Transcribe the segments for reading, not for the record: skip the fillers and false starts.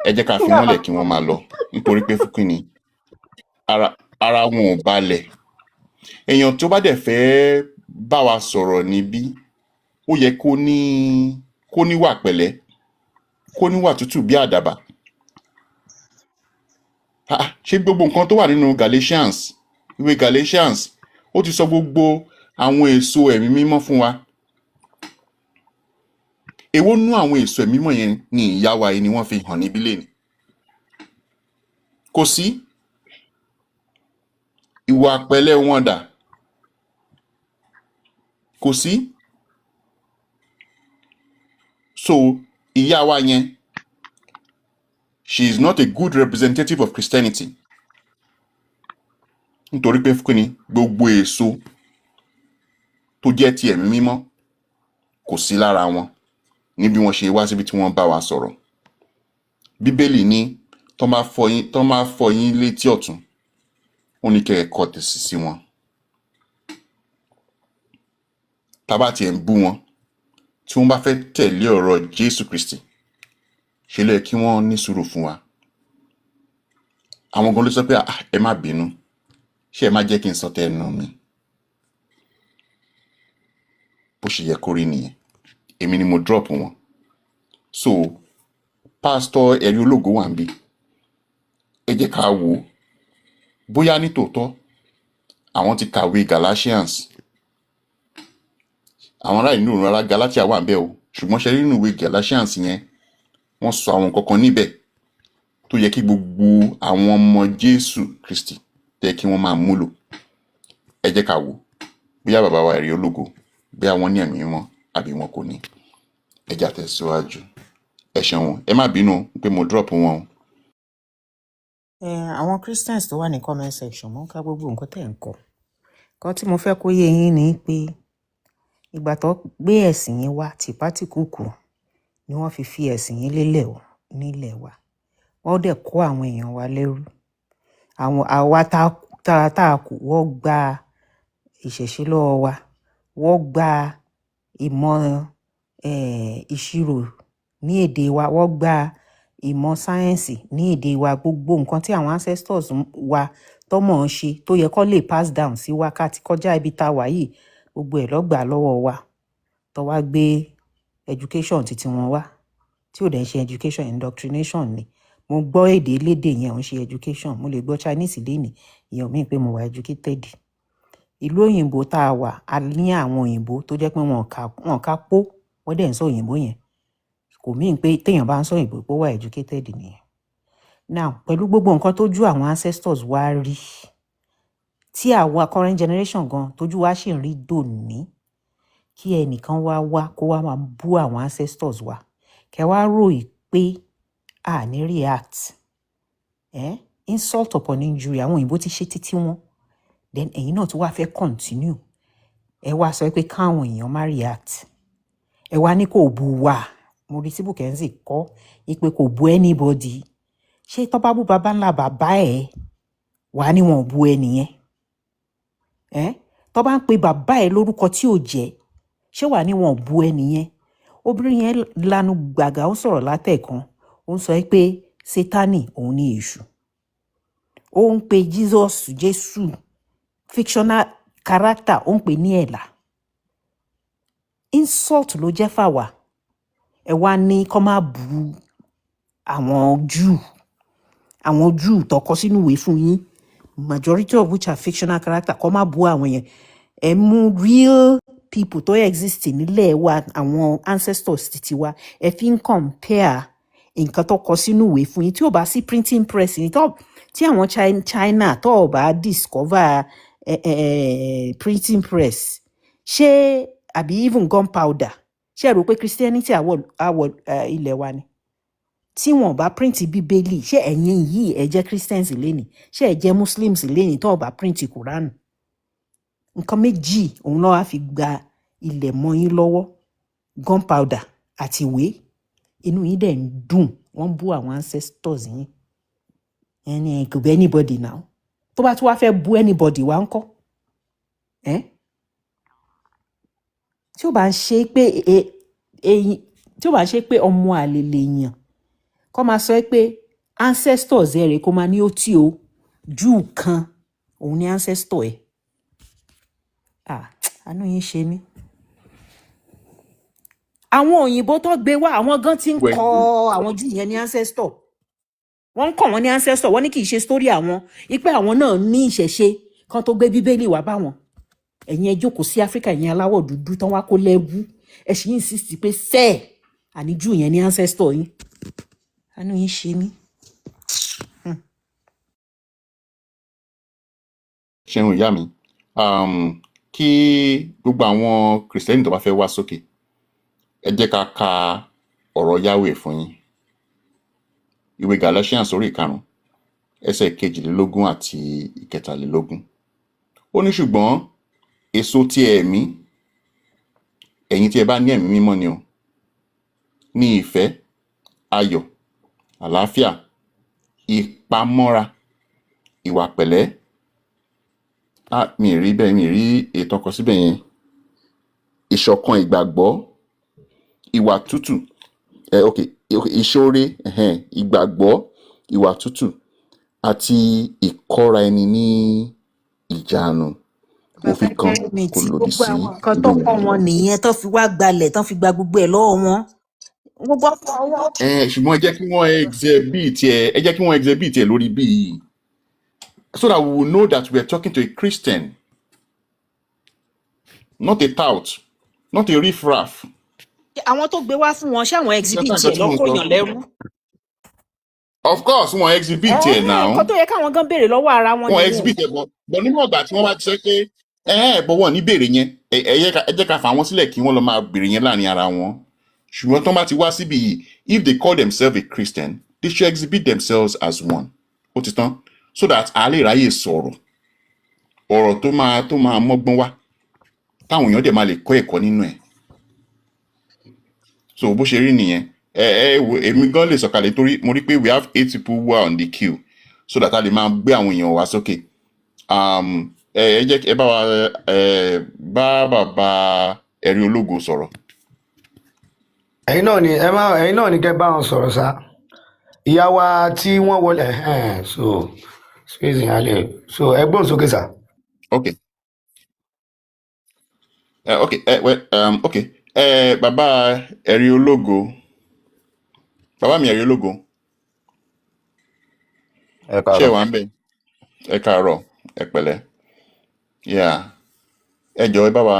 Ẹ jẹ́ ká fi wọ́n lẹ̀ kí wọ́n máa lọ, nítorí pé fún kíni, ara wọn ò balẹ̀. Èèyàn tó bá dẹ̀ fẹ́ bá wa sọ̀rọ̀ níbí, ó yẹ kó níwà pẹ̀lẹ́, kó níwà tútù bí àdàbà. Ah, ṣé gbogbo nǹkan tó wà nínú Galatians, ìwé Galatians, ó ti sọ gbogbo àwọn èso ẹ̀mí mímọ́ fún wa. Èwo nú àwọn èso ẹ̀mí mímọ́ yẹn ni ìyá wa yìí ni wọ́n fi hàn níbí lẹ́nu? Kò sí. Ìwà pẹ̀lẹ́ wọn dà? Kò sí. So ìyá wa yẹn, she is not a good representative of Christianity, nítorí pé fún ni gbogbo èso tó jẹ́ ti ẹ̀mí mímọ́ kò sí lára wọn ní bí wọ́n ṣe wá síbi tí wọ́n bá wa sọ̀rọ̀. Bíbélì ní tó máa fọ́ yín létí ọ̀tún, ó ní kẹ́ ẹ kọ tòsì sí wọn. Tá bá tiẹ̀ ń bú wọn, tí wọ́n bá fẹ́ tẹ̀lé ọ̀rọ̀ Jésù Kristi, ṣe ló yẹ kí wọ́n ní sùúrù fún wa. Àwọn gan ló sọ pé, "Ah, ẹ má bínú, ṣé ẹ má jẹ́ kí n sọ tẹnu mi." Bó ṣe yẹ kó rí nìyẹn. Èmi ni mo drop wọn. So Pásítọ̀ Ẹ̀rí Ológo wà níbí. Ẹ jẹ́ ká wò ó bóyá nítòótọ́ àwọn ti kàwé Galatians. Àwọn ará ìlú ará Galatia wà níbẹ̀ o, ṣùgbọ́n ṣe rí nínú ìwé Galatians yẹn, wọ́n sọ àwọn nǹkan kan níbẹ̀ tó yẹ kí gbogbo àwọn ọmọ Jésù Kristi tẹ́ kí wọ́n máa múlò. Ẹ jẹ́ ká wò bóyá bàbá wa Ẹ̀rí Ológo, bóyá wọ́n ní ẹ̀mí mímọ́ àbí wọn kò ní. Ẹ jẹ́ á tẹ̀síwájú. Ẹ ṣeun, ẹ má bínú pé mo drop wọn o. Ẹ àwọn Christians tó wà ní comment section, mo ń ka gbogbo nǹkan tẹ̀ ń kọ. Nǹkan tí mo fẹ́ kó yé yín ni pé ìgbà tó gbé ẹ̀sìn yín wá, tìpátìkùkù ni wọ́n fi fi ẹ̀sìn yín lélẹ̀ o nílẹ̀ wa. Wọ́n dẹ̀ kó àwọn èèyàn wa lẹ́rú. Àwọn àwa tá a kù, wọ́n gba ìṣẹ̀ṣe lọ́wọ́ wa, wọ́n gba ìmọ̀ ìṣirò ní èdè wa, wọ́n gba ìmọ̀ sáyẹ́ǹsì ní èdè wa. Gbogbo nǹkan tí àwọn ancestors wa tó mọ̀ ọ́n ṣe, tó yẹ kó lè pass down sí wa ká ti kọjá ibi tá a wà yìí, gbogbo ẹ̀ ló gbà lọ́wọ́ wa, tó wá gbé education titi wọn wá, tí ò dẹ̀ ń ṣe education, indoctrination ni. Mo gbọ́ èdè elédè yẹn ò ń ṣe education. Mo lè gbọ́ Chinese lénìí, ìyẹn ò mean pé mo wà educated. Ìlú òyìnbó tá a wà, a ní àwọn òyìnbó tó jẹ́ pé wọn kà pó, wọ́n dẹ̀ ń sọ òyìnbó yẹn. Kò mean pé téèyàn bá ń sọ òyìnbó pé ó wà educated nìyẹn. Now, pẹ̀lú gbogbo nǹkan tójú àwọn ancestors wa rí, tí àwa current generation gan tójú wa sì ń rí dòní, kí ẹnìkan wá wá kó wá máa bú àwọn ancestors wa, kẹ wá rò í pé a ní react. Insult upon injury. Àwọn òyìnbó ti ṣe títí wọn, then ẹ̀yin náà tún wá fẹ́ continue. Ẹ wá sọ pé káwọn èèyàn má react. Ẹ wá ní kò bu wá. Mo rí tí Bùkẹ́ńsì kọ́ pé kò bu anybody. Ṣé tó bá bú baba ńlá bàbá ẹ̀ wàá ní wọn ò bu ẹ nìyẹn? Ẹ tó bá ń pe bàbá ẹ lórúkọ tí ò jẹ́, ṣé wàá ní wọn ò bu ẹ nìyẹn? Obìnrin yẹn lanu gbàgà, ó sọ̀rọ̀ látẹ̀kan, ó ń sọ pé Sátánì òun ní èṣù, ó ń pe Jesus, Jésù, fictional character, ó ń pè ní ẹ̀là. Insult ló jẹ́ fàwa. Ẹ wá ní kó má bu àwọn Júù, àwọn Júù tó kọ sínú ìwé fún yín, majority of which are fictional character, kó má bu àwọn yẹn. Ẹ mú real people tó exist nílẹ̀ wa, àwọn ancestors titi wa, ẹ fi ń compare nǹkan tó kọ sínú ìwé fún yín. Tí ò bá sí printing press ní tó tí àwọn China tó ò bá discover printing press, ṣé àbí even gunpowder, ṣé ẹ rò pé Christianity àwọ̀ ilẹ̀ wa ni? Tí wọn bá print Bíbélì, ṣé ẹ̀yin yìí ẹ jẹ́ Christians lénìí? Ṣé ẹ jẹ́ Muslims lénìí tó bá print Quran? Nǹkan méjì òun náà wá fi gba ilẹ̀ mọ́ yín lọ́wọ́, gunpowder àti ìwé. Inú yín dẹ̀ ń dùn, wọ́n ń bú àwọn ancestors yín. Ẹni kò bẹ́ anybody now. Tó bá tún wá fẹ́ bú anybody wá ń kọ́ ẹ́, tí ó bá ń ṣe pé eyín, tí ó bá ń ṣe pé ọmọ àlè lèèyàn, Kọ́ máa sọ pé ancestors ẹ̀ rè, kó máa ní ó tí o Júù kan òun ni ancestor ẹ̀. Ah, àánú yín ṣe mí. Àwọn òyìnbó tó gbé wá, àwọn gan ti ń Wẹ̀ kọ àwọn Júù yẹn ní ancestor. Wọ́n ń kọ̀ wọ́n ní ancestor. Wọ́n ní kì í ṣe story àwọn, ipe àwọn náà ní ìṣẹ̀ṣe kan tó gbé Bíbélì wá báwọn. Ẹ̀yin ẹ jókòó sí Áfíríkà, ẹ̀yin aláwọ̀ dúdú tán wá kó lẹ́wú, ẹ sì ń insist pé sẹ́ẹ̀ àní Júù yẹn ní ancestor yín. Àánú yín ṣe mí. Ṣeun, ìyá mi. Kí gbogbo àwọn Kìrìsìtẹ́nì tó bá fẹ́ wá sókè, ẹ jẹ́ ká ka ọ̀rọ̀ Yahweh fún yín. Ìwé Galatians orí 5, ẹsẹ̀ 22 àti 23. Ó ní, ṣùgbọ́n èso ti ẹ̀mí, ẹ̀yin tí ẹ bá ní Ẹ̀mí Mímọ́ ni o, ní ìfẹ́, ayọ̀, àlàáfíà, ìpamọ́ra, ìwà pẹ̀lẹ́. Ah, mi ì rí bẹ́ẹ̀, mi ì rí ètò ọkọ̀ síbẹ̀ yẹn. Ìṣọ̀kan ìgbàgbọ́, ìwà tútù, ẹ ok, ìṣoore, ẹhẹn, ìgbàgbọ́, ìwà tútù àti ìkọ́ra ẹni ní ìjánu. Òfin kan Mi kò tí lòdì gbogbo sí àwọn nǹkan tó irú kọ́ wọn. wọn nìyẹn tó fi wá gbalẹ̀, tó fi gba gbogbo ẹ̀ lọ́wọ́ wọn, gbogbo ọwọ́. Ẹ ṣùgbọ́n ẹ jẹ́ kí wọ́n exhibit ẹ, ẹ jẹ́ kí wọ́n exhibit ẹ lórí bíi, so that we will know that we are talking to a Christian, not a tout, not a riffraff. Àwọn tó gbé wá fún wọn, ṣé àwọn exhibit Understand ẹ̀ nǹkan tí mò ń sọ? lọ́kọ̀ọ̀yàn lẹ́rú? Of course, wọ́n exhibit ẹ̀ now. Nǹkan tó yẹ káwọn gan béèrè lọ́wọ́ ara wọn Wọ́n nìyẹn. exhibit ẹ̀, bọ̀ níwọ̀n ìgbà tí wọ́n bá ti sọ pé ẹ bọ̀, wọ́n ní béèrè yẹn. Ẹ jẹ́ ká fà wọ́n sílẹ̀ kí wọ́n lọ máa béèrè yẹn láàrin ara wọn. Ṣùgbọ́n tó bá ti wá síbi yìí, if they call themselves a Christian, they should exhibit themselves as one. Ó ti tán, so that a lè ráyè sọ̀rọ̀ ọ̀rọ̀ tó máa mọ́gbọ́n wá, táwọn èèyàn dẹ̀ máa lè kọ́ ẹ̀kọ́ nínú ẹ̀. So bó ṣe rí nìyẹn. Ẹ wo, èmi gan lè sọ̀kalẹ̀ torí mo rí pé we have eight people who are on the queue, so that a lè máa gbé àwọn èèyàn wá sókè. Ẹ jẹ́ ẹ bá wa, ẹ bá bàbá Ẹ̀rí Ológo sọ̀rọ̀. Ẹ̀yin náà ni ẹ má, ẹ̀yin náà ni kẹ́ bá wọn sọ̀rọ̀ sá. Ìyá wa tí wọ́n wọlé ẹ̀hẹ́n, so space yẹn á lè so ẹ gbóhùn sókè sá. Ok, ẹ ok, ẹ well, ok, ẹ bàbá Ẹ̀rí Ológo, bàbá mi Ẹ̀rí Ológo. Ẹ Ṣé káàárọ̀. Wà ń bẹ̀? Ẹ káàárọ̀, ẹ pẹ̀lẹ́. Yeah, ẹ jọ̀ọ́, ẹ bá wa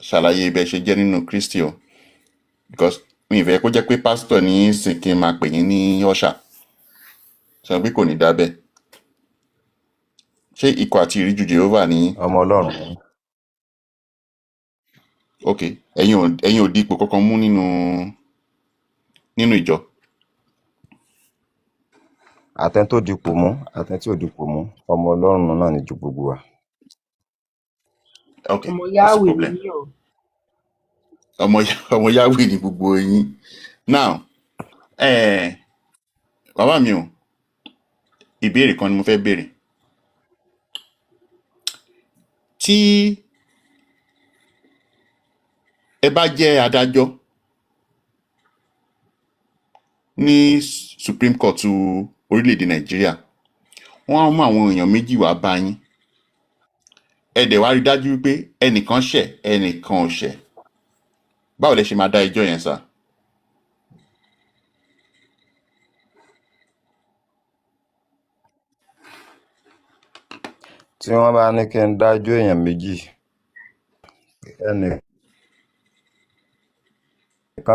ṣàlàyé ibẹ̀ ṣe jẹ́ nínú Kristi o, because mi ì fẹ́ kó jẹ́ pé pásítọ̀ ní sìn kí n máa pè yín ní ọ̀ṣà sọ pé kò ní dá bẹ́ẹ̀. Ṣé ikọ̀ àti ìríjú Jehovah ní? Ọmọ Ọlọ́run ni. Ok, ẹ̀yin ò di ipò kankan mú nínú ìjọ? Àtẹni tó dipò mú, àtẹni tí ò dipò mú, ọmọ Ọlọ́run náà ni ju gbogbo wa. Ok, Ọmọ kò sí Yahweh ni problem. mí o. Ọmọ Yahweh ni gbogbo yín now. Bàbá mi o, ìbéèrè kan ni mo fẹ́ béèrè. Tí ẹ bá jẹ́ adájọ́ ní Supreme Court orílẹ̀-èdè Nàìjíríà, wọ́n á mú àwọn èèyàn méjì wá bá yín, ẹ dẹ̀ wá rí dájú wípé ẹnìkan ṣẹ̀, ẹnìkan ò ṣẹ̀, báwo lẹ ṣe máa dá ẹjọ́ yẹn sà? Tí wọ́n bá ní kí n dájọ́ èèyàn méjì, ẹnìkan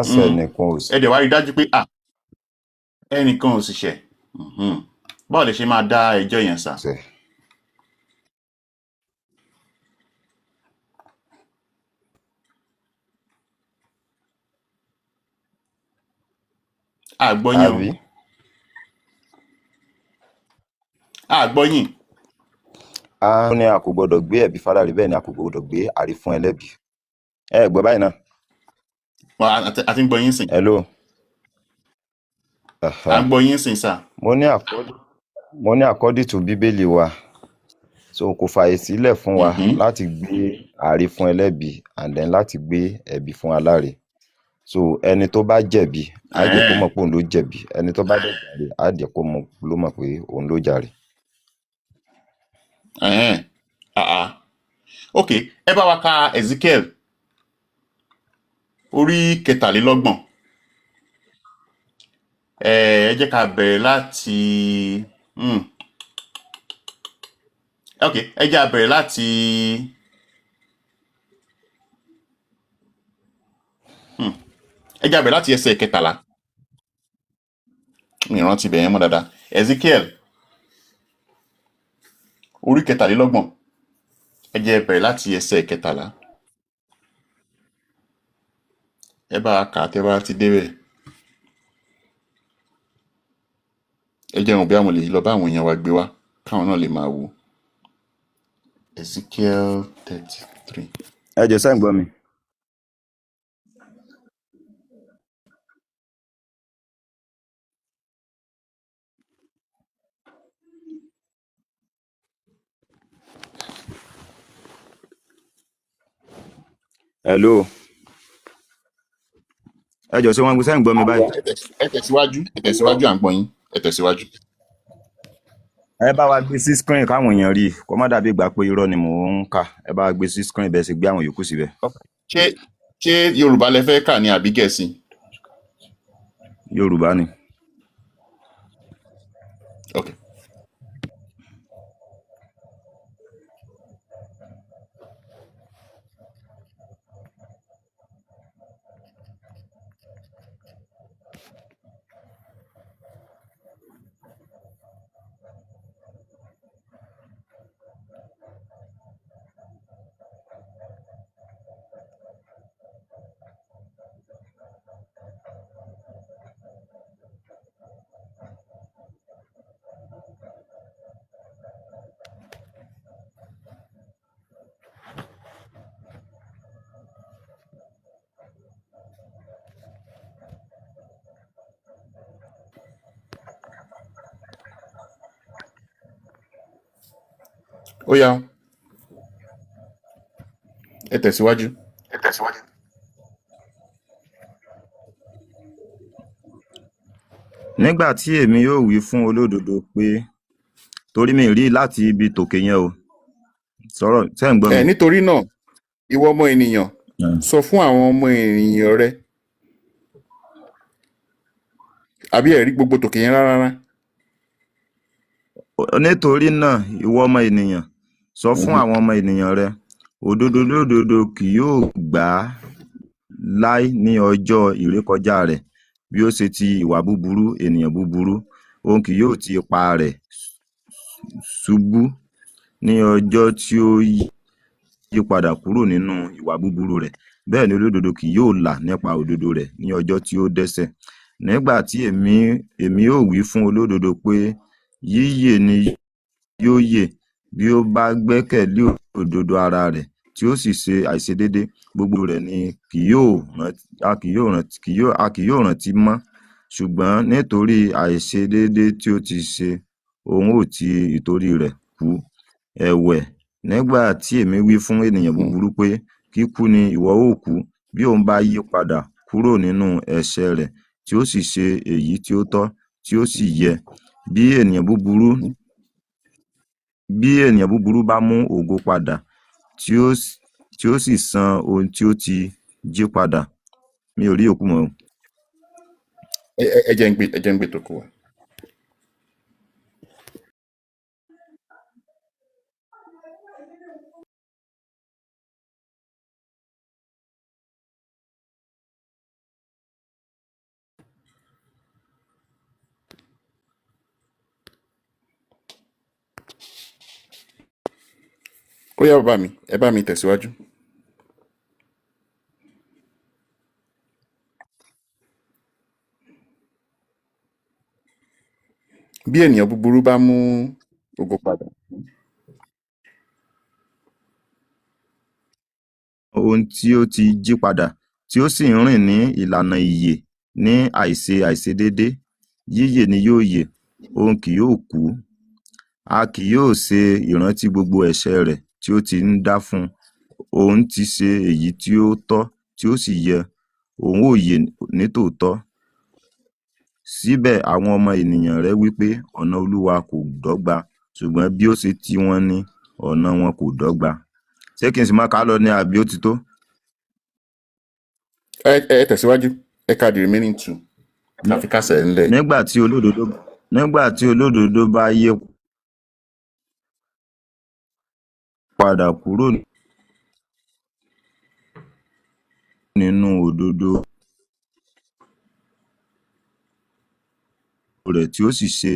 ṣẹ̀, ẹnìkan ò Ẹ dẹ̀ wá rí dájú pé ẹnìkan ò sì ṣẹ̀. Báwo lẹ ṣe máa dá ẹjọ́ yẹn sà? ṣẹ̀. Àgbọ́yìn o. Àbí? Àgbọ́yìn. A ní a kò gbọdọ̀ gbé ẹ̀bi fáráre, bẹ́ẹ̀ ni a kò gbọdọ̀ gbé àrí fún ẹlẹ́bi. Ẹ gbọ́ báyìí náà. Well, a ti ń gbọ́ yín sìn. Hello. À ń gbọ́ yín sìn sà. Mo ní according to Bíbélì wa, so kò fààyè sílẹ̀ fún wa láti gbé àrí fún ẹlẹ́bi and then láti gbé ẹ̀bi fún aláre. So ẹni tó bá jẹ̀bi á jẹ́ kó Ẹ̀hẹ́n. mọ̀ pé òun ló jẹ̀bi, ẹni tó bá dẹ̀ jàre á jẹ́ kó mọ̀ ló mọ̀ pé òun ló jàre. Ẹ̀hẹ́n. Ah ah. Ok, ẹ bá wa ka Ezekiel orí 23. Ẹ jẹ́ ká bẹ̀rẹ̀ láti ok, ẹ jẹ́ á bẹ̀rẹ̀ láti ẹ jẹ́ á bẹ̀rẹ̀ láti ẹsẹ̀ 13. Mi ò rántí ibẹ̀ yẹn mọ́ dáadáa. Ezekiel orí 23, ẹ jẹ́ bẹ̀rẹ̀ láti ẹsẹ̀ 13. Ẹ bá wa kà á tẹ́ bá ti débẹ̀. Ẹ jẹ́ n wò bí àwọn lè lọ bá àwọn èèyàn wa gbé wá káwọn náà lè máa wò. Ezekiel 33. Ẹ jọ̀ọ́, ṣé ń gbọ́ mi? Hello, ẹ jọ̀ọ́, ṣé wọ́n ṣé ń gbọ́ mi báyìí? Ẹ tẹ̀síwájú, ẹ tẹ̀síwájú, à ń gbọ́ yín, ẹ tẹ̀síwájú. Ẹ bá wa gbé sí screen káwọn èèyàn rí i, kó má dàbí ìgbà pé irọ́ ni mò ń kà. Ẹ bá wa gbé sí screen bẹ́ẹ̀ sì gbé àwọn yòókù síbẹ̀. Ṣé Yorùbá lẹ fẹ́ kà ní àbí Gẹ̀ẹ́sì? Yorùbá ni. Ok. Ó yá o, ẹ tẹ̀síwájú. Nígbà tí èmi yóò wí fún olódodo pé, torí mi rí láti ibi tòkè yẹn o, sọ̀rọ̀, ṣé ń gbọ́ mi? Nítorí náà, ìwọ ọmọ ènìyàn, sọ fún àwọn ọmọ ènìyàn rẹ, àbí ẹ rí gbogbo tòkè yẹn rárá rárá? Nítorí náà, ìwọ ọmọ ènìyàn, sọ fún àwọn ọmọ ènìyàn rẹ, òdodo lódodo kì yóò gbà á láé ní ọjọ́ ìrékọjá rẹ̀, bí ó ṣe ti ìwà búburú ènìyàn búburú, òun kì yóò ti ipa rẹ̀ ṣubú ní ọjọ́ tí ó yí padà kúrò nínú ìwà búburú rẹ̀. Bẹ́ẹ̀ ni olódodo kì yóò là nípa òdodo rẹ̀ ní ọjọ́ tí ó dẹ́ṣẹ̀. Nígbà tí èmi ó wí fún olódodo pé yíyè ni yóò yè, bí ó bá gbẹ́kẹ̀lé òdodo ara rẹ̀ tí ó sì ṣe àìṣedéédé, gbogbo rẹ̀ ni kì yóò rántí, a kì yóò rántí, kì yóò a kì yóò rántí mọ́, ṣùgbọ́n nítorí àìṣedéédé tí ó ti ṣe, òun ó ti ìtorí rẹ̀ kú. Ẹ̀wẹ̀, nígbà tí èmi wí fún ènìyàn búburú pé kíkú ni ìwọ ó kú, bí òun bá yí padà kúrò nínú ẹ̀ṣẹ̀ rẹ̀ tí ó sì ṣe èyí tí ó tọ́ tí ó sì yẹ, bí ènìyàn búburú bá mú ògo padà tí ó sì san ohun tí ó ti jí padà. Mi ò rí òkú mọ́ o. Ẹ jẹ́ ń gbé tó kù wá. Ó yá bàbá mi, ẹ bá mi tẹ̀síwájú. Bí ènìyàn búburú bá mú ògo padà. Ohun tí ó ti jí padà tí ó sì ń rìn ní ìlànà ìyè ní àìṣe àìṣedéédé, yíyè ni yóò yè, òun kì yóò kú. A kì yóò ṣe ìrántí gbogbo ẹ̀ṣẹ̀ rẹ̀ tí ó ti ń dá fún un. Òun ti ṣe èyí tí ó tọ́ tí ó sì yẹ, òun ó yè nítòótọ́. Síbẹ̀ àwọn ọmọ ènìyàn rẹ wí pé ọ̀nà Olúwa kò dọ́gba, ṣùgbọ́n bí ó ṣe ti wọn ní ọ̀nà wọn kò dọ́gba. Ṣé kí n sì máa kà á lọ ní àbí ó ti tó? Ẹ tẹ̀síwájú, ẹ ka the remaining two ká fi kásẹ̀ ńlẹ̀. Nígbà tí olódodo bá yí padà kúrò nínú òdodo rẹ̀ tí ó sì ṣe,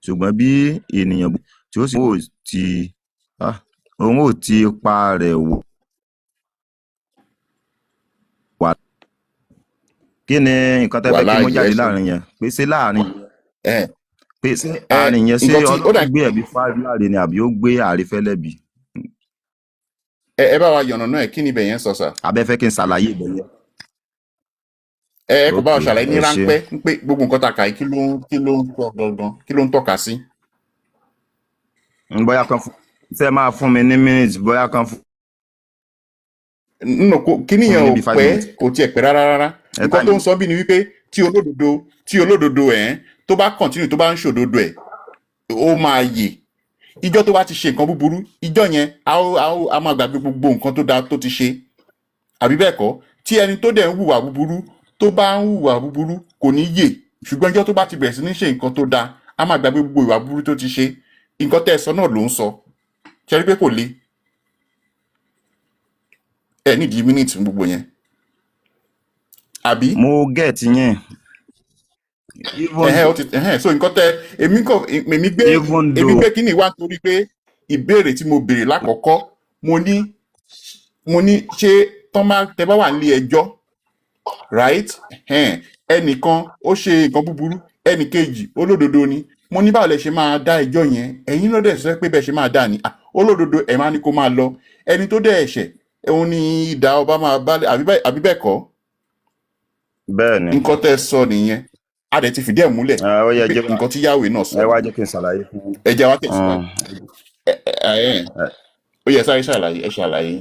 ṣùgbọ́n bí ènìyàn tí ó sì òun ó ti ipa rẹ̀ wá. Kí ni nǹkan tẹ́ Wà fẹ́ kí n mú láàyè ẹ jáde ṣe láàrin yẹn? Pé ṣé láàrin ẹ pé ṣé ẹ àárín yẹn, ṣé nǹkan tí ó dà Ọlọ́run gbé ẹ̀bi fáláre ni àbí ó gbé àrífẹ́ lẹ́bi? Ẹ bá wa yànnà náà ẹ, kí ni ibẹ̀ yẹn sọ sà? Àbẹ́ fẹ́ kí n ṣàlàyé ibẹ̀ yẹn? Ẹ kò bá wa Ok, ṣàlàyé ní ẹ ṣé. ráńpẹ́ ń pé gbogbo nǹkan tá a kà yìí, kí ló ń sọ gangan, kí ló ń tọ́ka sí? Bóyá kan fún ṣe máa fún mi ní minutes, bóyá kan fún Nínú kó kíní mi yẹn ní ò bíi 5 pẹ́, minutes. kò tiẹ̀ pẹ́ rárá rárá. Ẹ Nǹkan tó time. ń sọ bí ni wípé tí olódodo ẹ̀ tó bá continue, tó bá ń ṣòdodo ẹ̀, ó máa yè. Ìjọ́ tó bá ti ṣe nǹkan búburú, ìjọ́ yẹn a máa gbàgbé gbogbo nǹkan tó dáa tó ti ṣe, àbí bẹ́ẹ̀ kọ́? Tí ẹni tó dẹ̀ ń hùwà búburú, tó bá ń hùwà búburú, kò ní yè, ṣùgbọ́n ìjọ́ tó bá ti bẹ̀rẹ̀ sí ní ṣe nǹkan tó dáa, a máa gbàgbé gbogbo ìwà búburú tó ti ṣe. Nǹkan tẹ́ ẹ sọ náà ló ń sọ. Ṣe rí pé kò le? Ẹ nídìí minute fún gbogbo yẹn, àbí? Mo get yẹn. Even Ẹhẹ́, ó ti ẹhẹ́. So nǹkan tẹ èmi kọ èmi gbé even èmi though gbé kíní wá torí pé ìbéèrè tí mo béèrè lákọ̀ọ́kọ́, mo ní ṣé tán máa tẹ bá wà nílé ẹjọ́, right, ẹhẹ́n, ẹnìkan ó ṣe nǹkan búburú, ẹnìkejì olódodo ni, mo ní báwo lẹ ṣe máa dá ẹjọ́ yẹn? Ẹ̀yin ló dẹ̀ sọ pé bẹ́ẹ̀ ṣe máa dá ni. Ah, olódodo ẹ̀ máa ní kó máa lọ, ẹni tó dẹ̀ ẹ̀ṣẹ̀ òun ni idà ọba máa bá, àbí bẹ́ẹ̀ kọ́? Bẹ́ẹ̀ ni. Nǹkan tẹ́ sọ nìyẹn, a dẹ̀ ti fìdí ẹ̀ múlẹ̀ Ó yẹ pé jẹ́ nǹkan tí Yahweh náà sọ ẹ wá nìyẹn. Jẹ́ kí n ṣàlàyé fún yín. Ẹ jẹ́ wá tẹ̀síwájú. Ẹ ó yẹ sáré ṣàlàyé, ẹ ṣàlàyé.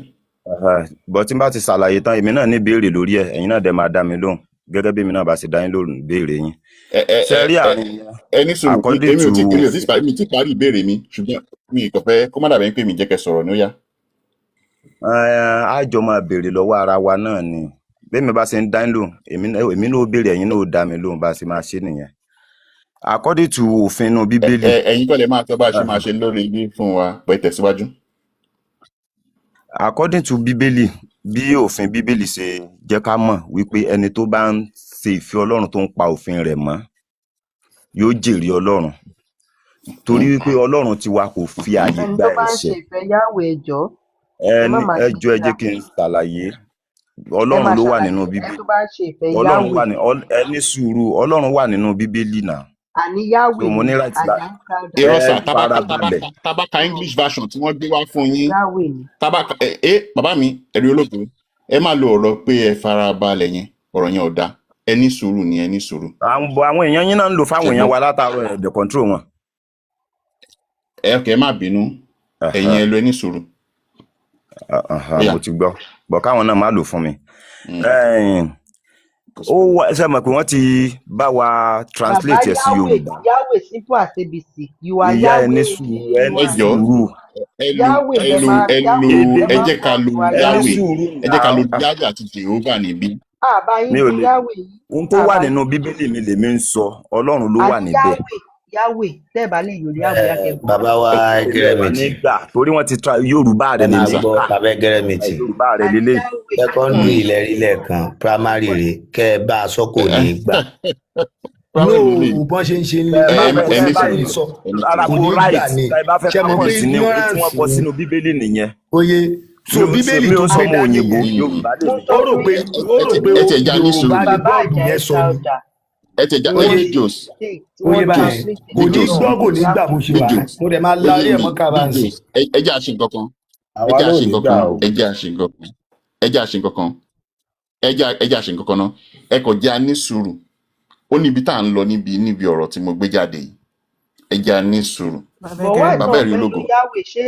Bọ́ tí n bá ti ṣàlàyé tán, èmi náà ní ìbéèrè lórí ẹ̀, ẹ̀yin náà dẹ̀ máa dá mi lóhùn gẹ́gẹ́ bí èmi náà bá ṣe dá yín lóhùn ìbéèrè yín. Ẹ ẹ Ṣe ẹ rí ẹ àárín yẹn, Ẹ ní sùúrù, according èmi ò to tí èmi ò tí parí, mi tí parí ìbéèrè mi, ṣùgbọ́n mi kò fẹ́ kó má dàbí pé mi jẹ́ kẹ́ sọ̀rọ̀ ní ó yá. Á jọ máa béèrè lọ́wọ́ ara wa náà ni. Bẹ́ẹ̀ mi bá ṣe ń dá yín lóhùn, èmi náà ó béèrè, ẹ̀yin náà ó dá mi lóhùn, bá a ṣe máa ṣe nìyẹn. According to òfin inú Bíbélì. Ẹ̀yin kọ́ lẹ máa tọ́ bá a ṣe máa ṣe lórí ibi fún wa pé tẹ̀síwájú. According to Bíbélì, bí òfin Bíbélì ṣe jẹ́ ká mọ̀ wípé ẹni tó bá ń ṣe ìfẹ́ Ọlọ́run, tó ń pa òfin rẹ̀ mọ́, yóò jèrè Ọlọ́run, torí wípé Ọlọ́run tiwa kò fi ààyè Ẹni gba tó bá ń ṣe ẹ̀ṣẹ̀. ìfẹ́ Yahweh, ẹ jọ̀ọ́, ẹ má Ẹni máa ẹ gbé jọ̀ọ́, ẹ síra. jẹ́ kí n ṣàlàyé. Ẹ Ọlọ́run máa ló wà ṣàlàyé nínú ẹni Bíbélì. tó bá ń ṣe ìfẹ́ Ọlọ́run Yahweh. wà ní ẹ ní sùúrù, Ọlọ́run wà nínú Bíbélì náà. Àní So Yahweh mo ni ní right la Àjà ń crowder. Irọ́ ẹ sà, tábàkà farabalẹ̀. tábàkà tábàkà English version tí wọ́n gbé wá fún yín, Yahweh ni. tábàkà ẹ bàbá mi ẹ̀rí ológun, ẹ má lo ọ̀rọ̀ pé ẹ farabalẹ̀ yẹn, ọ̀rọ̀ yẹn ò dáa. Ẹ ní sùúrù ni, ẹ ní sùúrù. Àwọn èèyàn yín náà ń lò fáwọn Ṣe èèyàn gbọ́? wa látàárọ̀, ẹ̀ dẹ̀ control wọn. Ẹ ok, ẹ má bínú, ẹ̀yin ẹ lo ẹ ní sùúrù. Ó yá. Mo ti gbọ́ bọ̀, káwọn náà má lò fún mi. Kò sí. Ó wá ṣe mọ̀ pé wọ́n ti bá wa Bàbá translate ẹ̀ sí Yahweh, Yorùbá. Yahweh, simple as ABC. You are Ìyá, ẹ ní Yahweh. sùúrù, ẹ You ní Ẹ are jọ̀ọ́, sùúrù. ẹ lo Yahweh ẹ lẹ lo máa ẹ lo Yahweh Èdè lẹ ẹ máa jẹ́ ká kọ lo you are ẹ ní Yahweh, Yahweh. sùúrù ẹ jẹ́ ká lo náà. Yahweh àti Jehovah níbí. Àbá yín Mi ò bí lè Yahweh yìí. ohun tó wà Àbá yín. nínú Bíbélì mi lèmi ń sọ, Ọlọ́run ló wà Àní níbẹ̀. Yahweh, Yahweh, tẹ́ ẹ bá lè yòrí Yahweh akẹ́kọ̀ọ́. Bàbá wa Èmi ò wá Ẹgẹrẹmìtì, nígbà torí wọ́n ti tra Yorùbá ẹ rẹ̀ máa lèmi Sà. gbọ́ kà. bàbá Ẹgẹrẹmìtì. Yorùbá rẹ̀ Àní lélẹ̀. Yahweh. Secondary ilẹ̀ rí lẹ́ẹ̀kan, primary rè kẹ́ ẹ bá a sọ kò ní í gbà. No, Primary lélẹ̀. bọ́n ṣe ń ṣe ń lé Tẹ́ ẹ bá Ẹ fẹ́ ẹ tẹ́ ẹ ní bá bá sùúrù, lè sọ ẹ ní rárá kò kó ní gbà right ni. tẹ́ ẹ bá fẹ́ Ṣe ká mọ̀ pé continue, ohun tí wọ́n ignorance kọ ni sínú Bíbélì nìyẹn. Oye, so Mi ò ń ṣe Bíbélì mi ò tó ń gbé sọmọ dání òyìnbó, yẹn, Yorùbá Mo lèmi. sọ ó rò fún pé yín, ó Ẹ rò ti pé ẹ ti ẹ já ní Yorùbá sùúrù. ni bàbá bọ́ọ̀dù Àjàyí yẹn sọ ni. Crowther, Ẹ ti ẹ já tí ẹ Oye wọ́n Big ṣe Joes, mistake, tí oye wọ́n Big Joes, báyẹn translate kò Big ní Joes, gbọ́, kò ní gbà bó ṣe Big wà. Joes, Mo dẹ̀ máa ó la orí yé ẹ̀ mi. mọ́ Big kábàǹsì. Joes, ẹ jẹ́ àṣe nǹkan kan, ẹ Àwa jẹ́ náà ò àṣe ní nǹkan gbà kan, o. ẹ jẹ́ àṣe nǹkan kan, ẹ jẹ́ àṣe nǹkan kan, ẹ jẹ́ àṣe nǹkan kan náà. Ẹ kò jẹ́ a ní sùúrù, ó níbi tá à ń lọ níbi ọ̀rọ̀ tí mo gbé jáde yìí. Ẹ jẹ́ a ní sùúrù. Bàbá But why Ẹgẹrẹmìtì. Bàbá tán ẹ̀rí fẹ́ lo ológo. Yahweh? Ṣé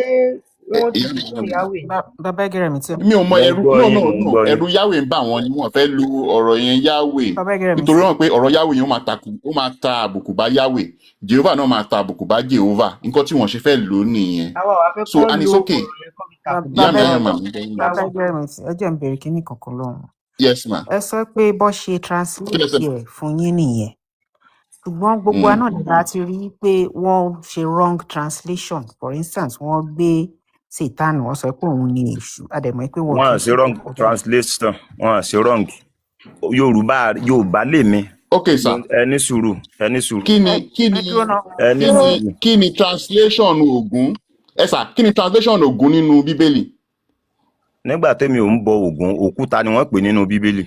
Wọ́n ti Ìyá mi fún Ayọ̀mí. Yahweh. Bàbá Ẹgẹrẹmì tí Mi ò mọ Mo ń ẹrú, gbọ́ no, yín, no, mo ń no, gbọ́ yín. ẹrú Yahweh ń bà wọ́n ni wọ́n fẹ́ lu ọ̀rọ̀ yẹn Yahweh, Bàbá Ẹgẹrẹmì nítorí tí wọn pé ọ̀rọ̀ Yahweh yẹn ó máa takù, ó máa ta àbùkù bá Yahweh, Jehovah náà máa ta àbùkù bá Jehovah. Nǹkan tí wọ́n ṣe fẹ́ lò ó nìyẹn. Àwa ò wá fẹ́ So kán and it's lo okay. ọ̀rọ̀ yẹn kán fi tàbùkù Ìyá mi Bàbá Ayọ̀mà, mi gbọ́ yín. Bàbá Yahweh. Ẹgẹrẹmì tí ẹ jẹ́ n béèrè kinní kankan lọ́wọ́ wọn. Yes ma. Ẹ sọ pé bó ṣe Kí lẹ translate sọ? ẹ̀ fún yín nìyẹn, ṣùgbọ́n gbogbo wa náà la ti rí i pé wọ́n ṣe wrong translation. For instance, wọ́n gbé Satan, wọ́n sọ pé òun ni èṣù, a dẹ̀ mọ̀ pé wọn Wọn kì à í ṣe ṣe wrong ọ̀tọ̀. translation, wọn à ṣe wrong. Yorùbá, Yorùbá lèmi. Okay sir. Ẹ ní sùúrù, ẹ ní sùúrù. Kí ni Ẹ kí ẹ ni dúró náà. Ẹ ní kí ni sùúrù. Kí ni translation Ògún? Ẹ sà, kí ni translation Ògún nínú Bíbélì? Nígbà tẹ́mi ò ń bọ Ògún, òkúta ni wọ́n pè nínú Bíbélì.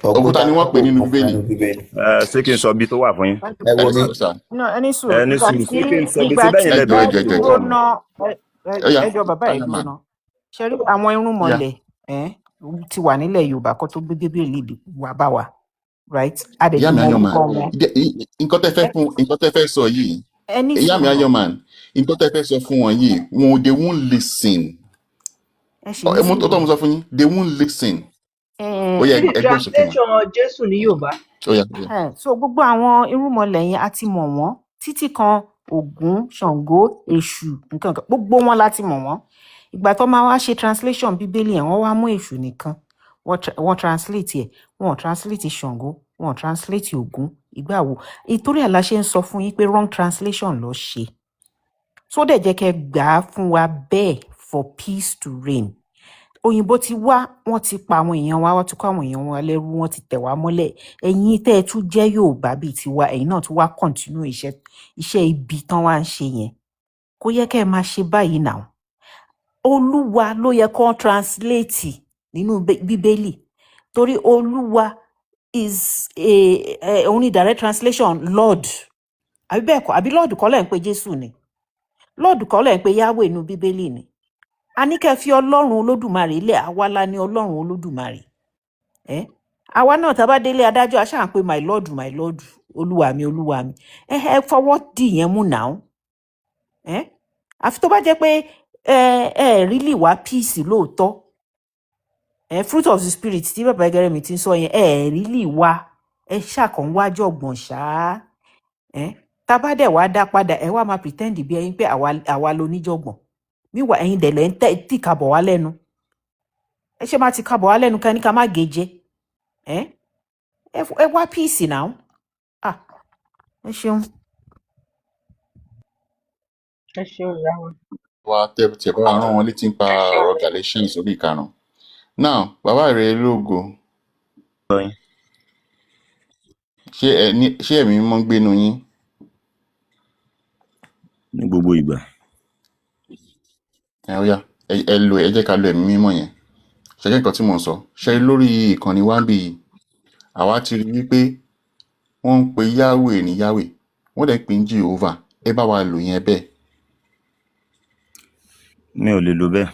Òkúta Òkúta ni wọ́n pè nínú ògùn Bíbélì. nínú Bíbélì. Ẹ ṣé kí n sọ ibi tó wà fún yín? Ẹ Ẹ wo ní mi. sùúrù sà. No, ẹ ní sùúrù. Ẹ ní Ìgbà sùúrù, tí ṣé kí n sọ ibi ìgbà tí tí bẹ́yìn lẹ Ẹ jọ, bẹ̀rẹ̀ ẹ jọ, ẹ jọ, ẹ dúró jọ. ná, Ó yá, ẹ jọ, bàbá ẹ Ayọ̀mà. dúró ná. Ṣe rí àwọn Yá. irúnmọlẹ̀ ẹ ti wà nílẹ̀ Yorùbá kó tó gbé Bíbélì wá bá wa, right? A dẹ̀ Ìyá ti mi mọ Ayọ̀mà, orúkọ wọn. nǹkan tẹ́ fẹ́ fún, nǹkan tẹ́ fẹ́ sọ yìí, Ẹ ní ìyá mi sùúrù náà. Ayọ̀mà, nǹkan tẹ́ fẹ́ sọ fún wọn yìí, wọn, they won't listen. Ẹ ṣì ní Mo sùúrù. tọ́ mo sọ fún yín, they won't listen. Ẹ Ó yá, Kí ni ẹ gbọ́n sókè mà. translation Jésù ní Yorùbá? Ó yá, ó yá. So gbogbo àwọn irúnmọlẹ̀ yẹn a ti mọ̀ wọ́n, títí kan Ògún, Ṣàngó, Èṣù, nǹkan kan, gbogbo wọn la ti mọ̀ wọ́n. Ìgbà tó máa wá ṣe translation Bíbélì yẹn, wọ́n wá mú Èṣù nìkan, wọ́n translate ẹ̀, wọ́n ò translate Ṣàngó, wọ́n ò translate Ògún. Ìgbà wo ìtorí ẹ̀ la ṣe ń sọ fún yín pé wrong translation ló ṣe. So dẹ̀ jẹ́ kẹ́ gbà á fún wa bẹ́ẹ̀ for peace to reign. Òyìnbó ti wá, wọ́n ti pa àwọn èèyàn wa, wọ́n ti kó àwọn èèyàn wa lẹ́rú, wọ́n ti tẹ̀ wá mọ́lẹ̀. Ẹ̀yin tẹ́ ẹ tún jẹ́ Yorùbá bíi tiwa, ẹ̀yin náà tún wá continue iṣẹ́ ibi tán wá ń ṣe yẹn. Kò yẹ kẹ́ ẹ máa ṣe báyìí náà. Olúwa ló yẹ kó translate nínú Bíbélì, torí Olúwa is a òun ni direct translation Lord, àbí bẹ́ẹ̀ kọ́? Àbí Lord kọ́ lẹ̀ ń pe Jésù ni? Lord kọ́ lẹ̀ ń pe Yahweh nínú Bíbélì ni? A ní kẹ́ fi Ọlọ́run Olódùmarè lẹ̀. Àwa la ní Ọlọ́run Olódùmarè. Ẹ àwa náà, tá a bá délé adájọ́, a ṣáà ń pe "my lord, my lord", olúwa mi, olúwa mi. Ẹ fọwọ́ dì yẹn mú náà. Ẹ àfi tó bá jẹ́ pé ẹ really wá peace lóòótọ́, ẹ fruit of the spirit tí bàbá Ẹgẹrẹmì ti ń sọ yẹn, ẹ really wá, ẹ ṣàkàn wá jọ̀gbọ̀n ṣáá. Ẹ tá a bá dẹ̀ wá dá padà, ẹ wá máa pretend bí ẹyin pé àwa loníjọ̀gbọ̀n. Míwà ẹ̀yin dẹ̀ lẹ́ ń tẹ́ tì kabọ̀ wá lẹ́nu. Ẹ ṣe máa ti kabọ̀ wá lẹ́nu ká ní ká má gé jẹ. Ẹ wá peace now. Ah, ẹ ṣeun. Ẹ ṣeun, ìyá wa. Wa tẹ tẹ bá wa rán wọn létí nípa ọ̀rọ̀ Galatians orí 5. Now, bàbá rẹ lógo. Gbọ́ yín. Ṣé ẹ ní, ṣé ẹ̀mí mímọ́ ń gbénu yín? Ní gbogbo ìgbà. Ẹ ó yá, ẹ lo, ẹ jẹ́ ká lo ẹ̀mí mímọ́ yẹn. Ṣe jẹ́ nǹkan tí mò ń sọ ṣe rí lórí ìkànnì wa ń bì yìí, àwa ti rí wípé wọ́n ń pe Yahweh ní Yahweh, wọ́n dẹ̀ ń pè ní Jehovah. Ẹ bá wa lò yẹn bẹ́ẹ̀. Mi ò lè lò bẹ́ẹ̀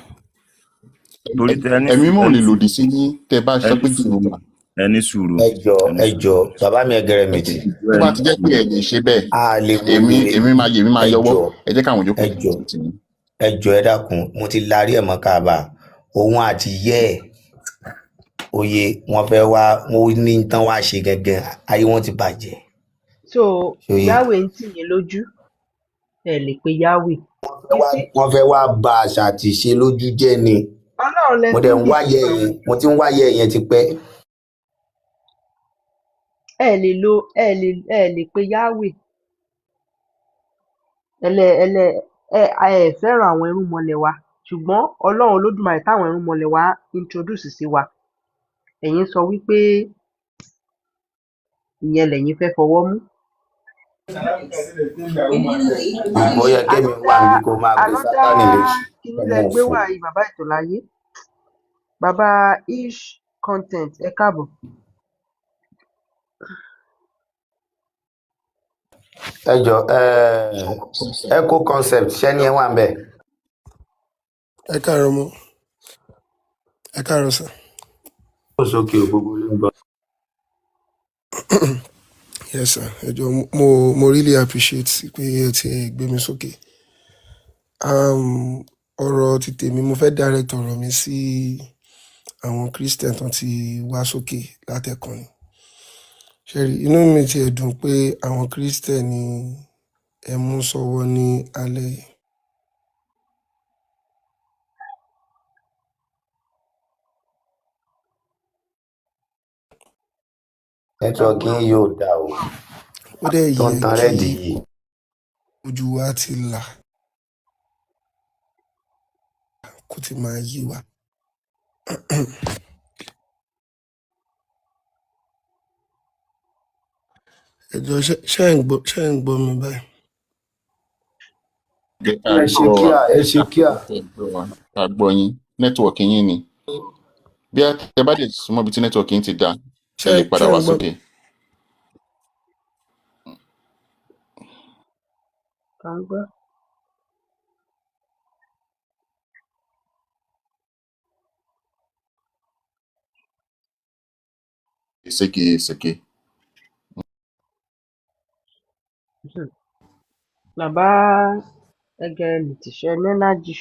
torí tẹ ẹni Ẹ̀mí mímọ́ ò ẹni lè lòdì sí yín tẹ́ bá sọ ẹni pé sùúrù. Jehovah. Ẹni sùúrù. Ẹ jọ, ẹni ẹ sùúrù. jọ, bàbá mi Ẹgẹrẹmìtì. Tó bá ti jẹ́ pé ẹ lè ṣe bẹ́ẹ̀, A lè wo èmi wèrè. èmi máa Ẹ yọwọ́. jọ. Ẹ jẹ́ káwọn yòókù Ẹ jọ. tì yín. Ẹ jọ, ẹ dákun, mo ti larí ẹ̀ mọ́ káàbà. Òun àti yẹ́ ẹ̀ oyè wọn fẹ́ wá, wọn ní tán wá ṣe gangan, ayé wọn ti bàjẹ́. So ṣòye. Yahweh ń tì yín lójú, ẹ lè pe Yahweh. You see, Wọ́n fẹ́ wá ba àṣà àti ìṣe lójú jẹ́ ni. Ọlọ́run lẹ Mo fi dẹ̀ ń ń wáyé dìtì yẹn, mo ti ń wáyé yẹn ti pẹ́. Ẹ lè lo, ẹ lè pe Yahweh. Ẹlẹ ẹ fẹ́ràn àwọn irúnmọlẹ̀ wa, ṣùgbọ́n Ọlọ́run Olódùmarè táwọn irúnmọlẹ̀ wa introduce sí wa, ẹ̀yin sọ wípé ìyẹn lẹ̀yin fẹ́ fọwọ́ mú. Ó yẹ kémi wà níbi kó máa pe Another Sátánì lóṣù kíní ọmọ lẹ gbé òfò. wá yìí, bàbá Ìtòláyé, bàbá Ish Content, ẹ káàbọ̀. Ẹ jọ, Eco Concept, ṣẹ́ni ẹ wà ń bẹ̀? Ẹ káàárọ̀ mọ, ẹ káàárọ̀ sir. Ó sókè o, gbogbo ló ń gbọ́. Yes sir, ẹ jọ, mo really appreciate pé ẹ ti gbé mi sókè. Ọ̀rọ̀ ti tèmi, mo fẹ́ direct ọ̀rọ̀ mi sí àwọn Christian tó ti wá sókè látẹ̀kàn ni. Ṣé rí, inú mi ti ẹ̀ dùn pé àwọn Christian ni ẹ mú sọ́wọ́ ní alẹ́ yìí. Nẹ́tíwọ́ọ̀kì yín yóò dáa o, Ó dẹ̀ tó ń yẹ tan kí rẹ́ẹ̀dì yìí. ojú wa ti là kó ti máa yé wa. Ẹ jọ̀ọ́, ṣé ẹ̀ ń gbọ́, ṣé ẹ̀ ń gbọ́ mi báyìí? Jẹ́ ká Ẹ ṣe gbọ́ wa, kíá, ẹ ṣe kíá. ká gbọ́ yín. Nẹ́tíwọ̀kì yín ni. Bí a tẹ bá lè súnmọ́ ibi tí nẹ́tíwọ̀kì yín ti dáa, Ṣé ẹ lè padà ṣé ẹ̀ wá ń gbọ́ mi? sókè. À ń gbọ́. Sége sége. Bàbá Ẹgẹrẹmìtì, ṣe ní ẹnájì?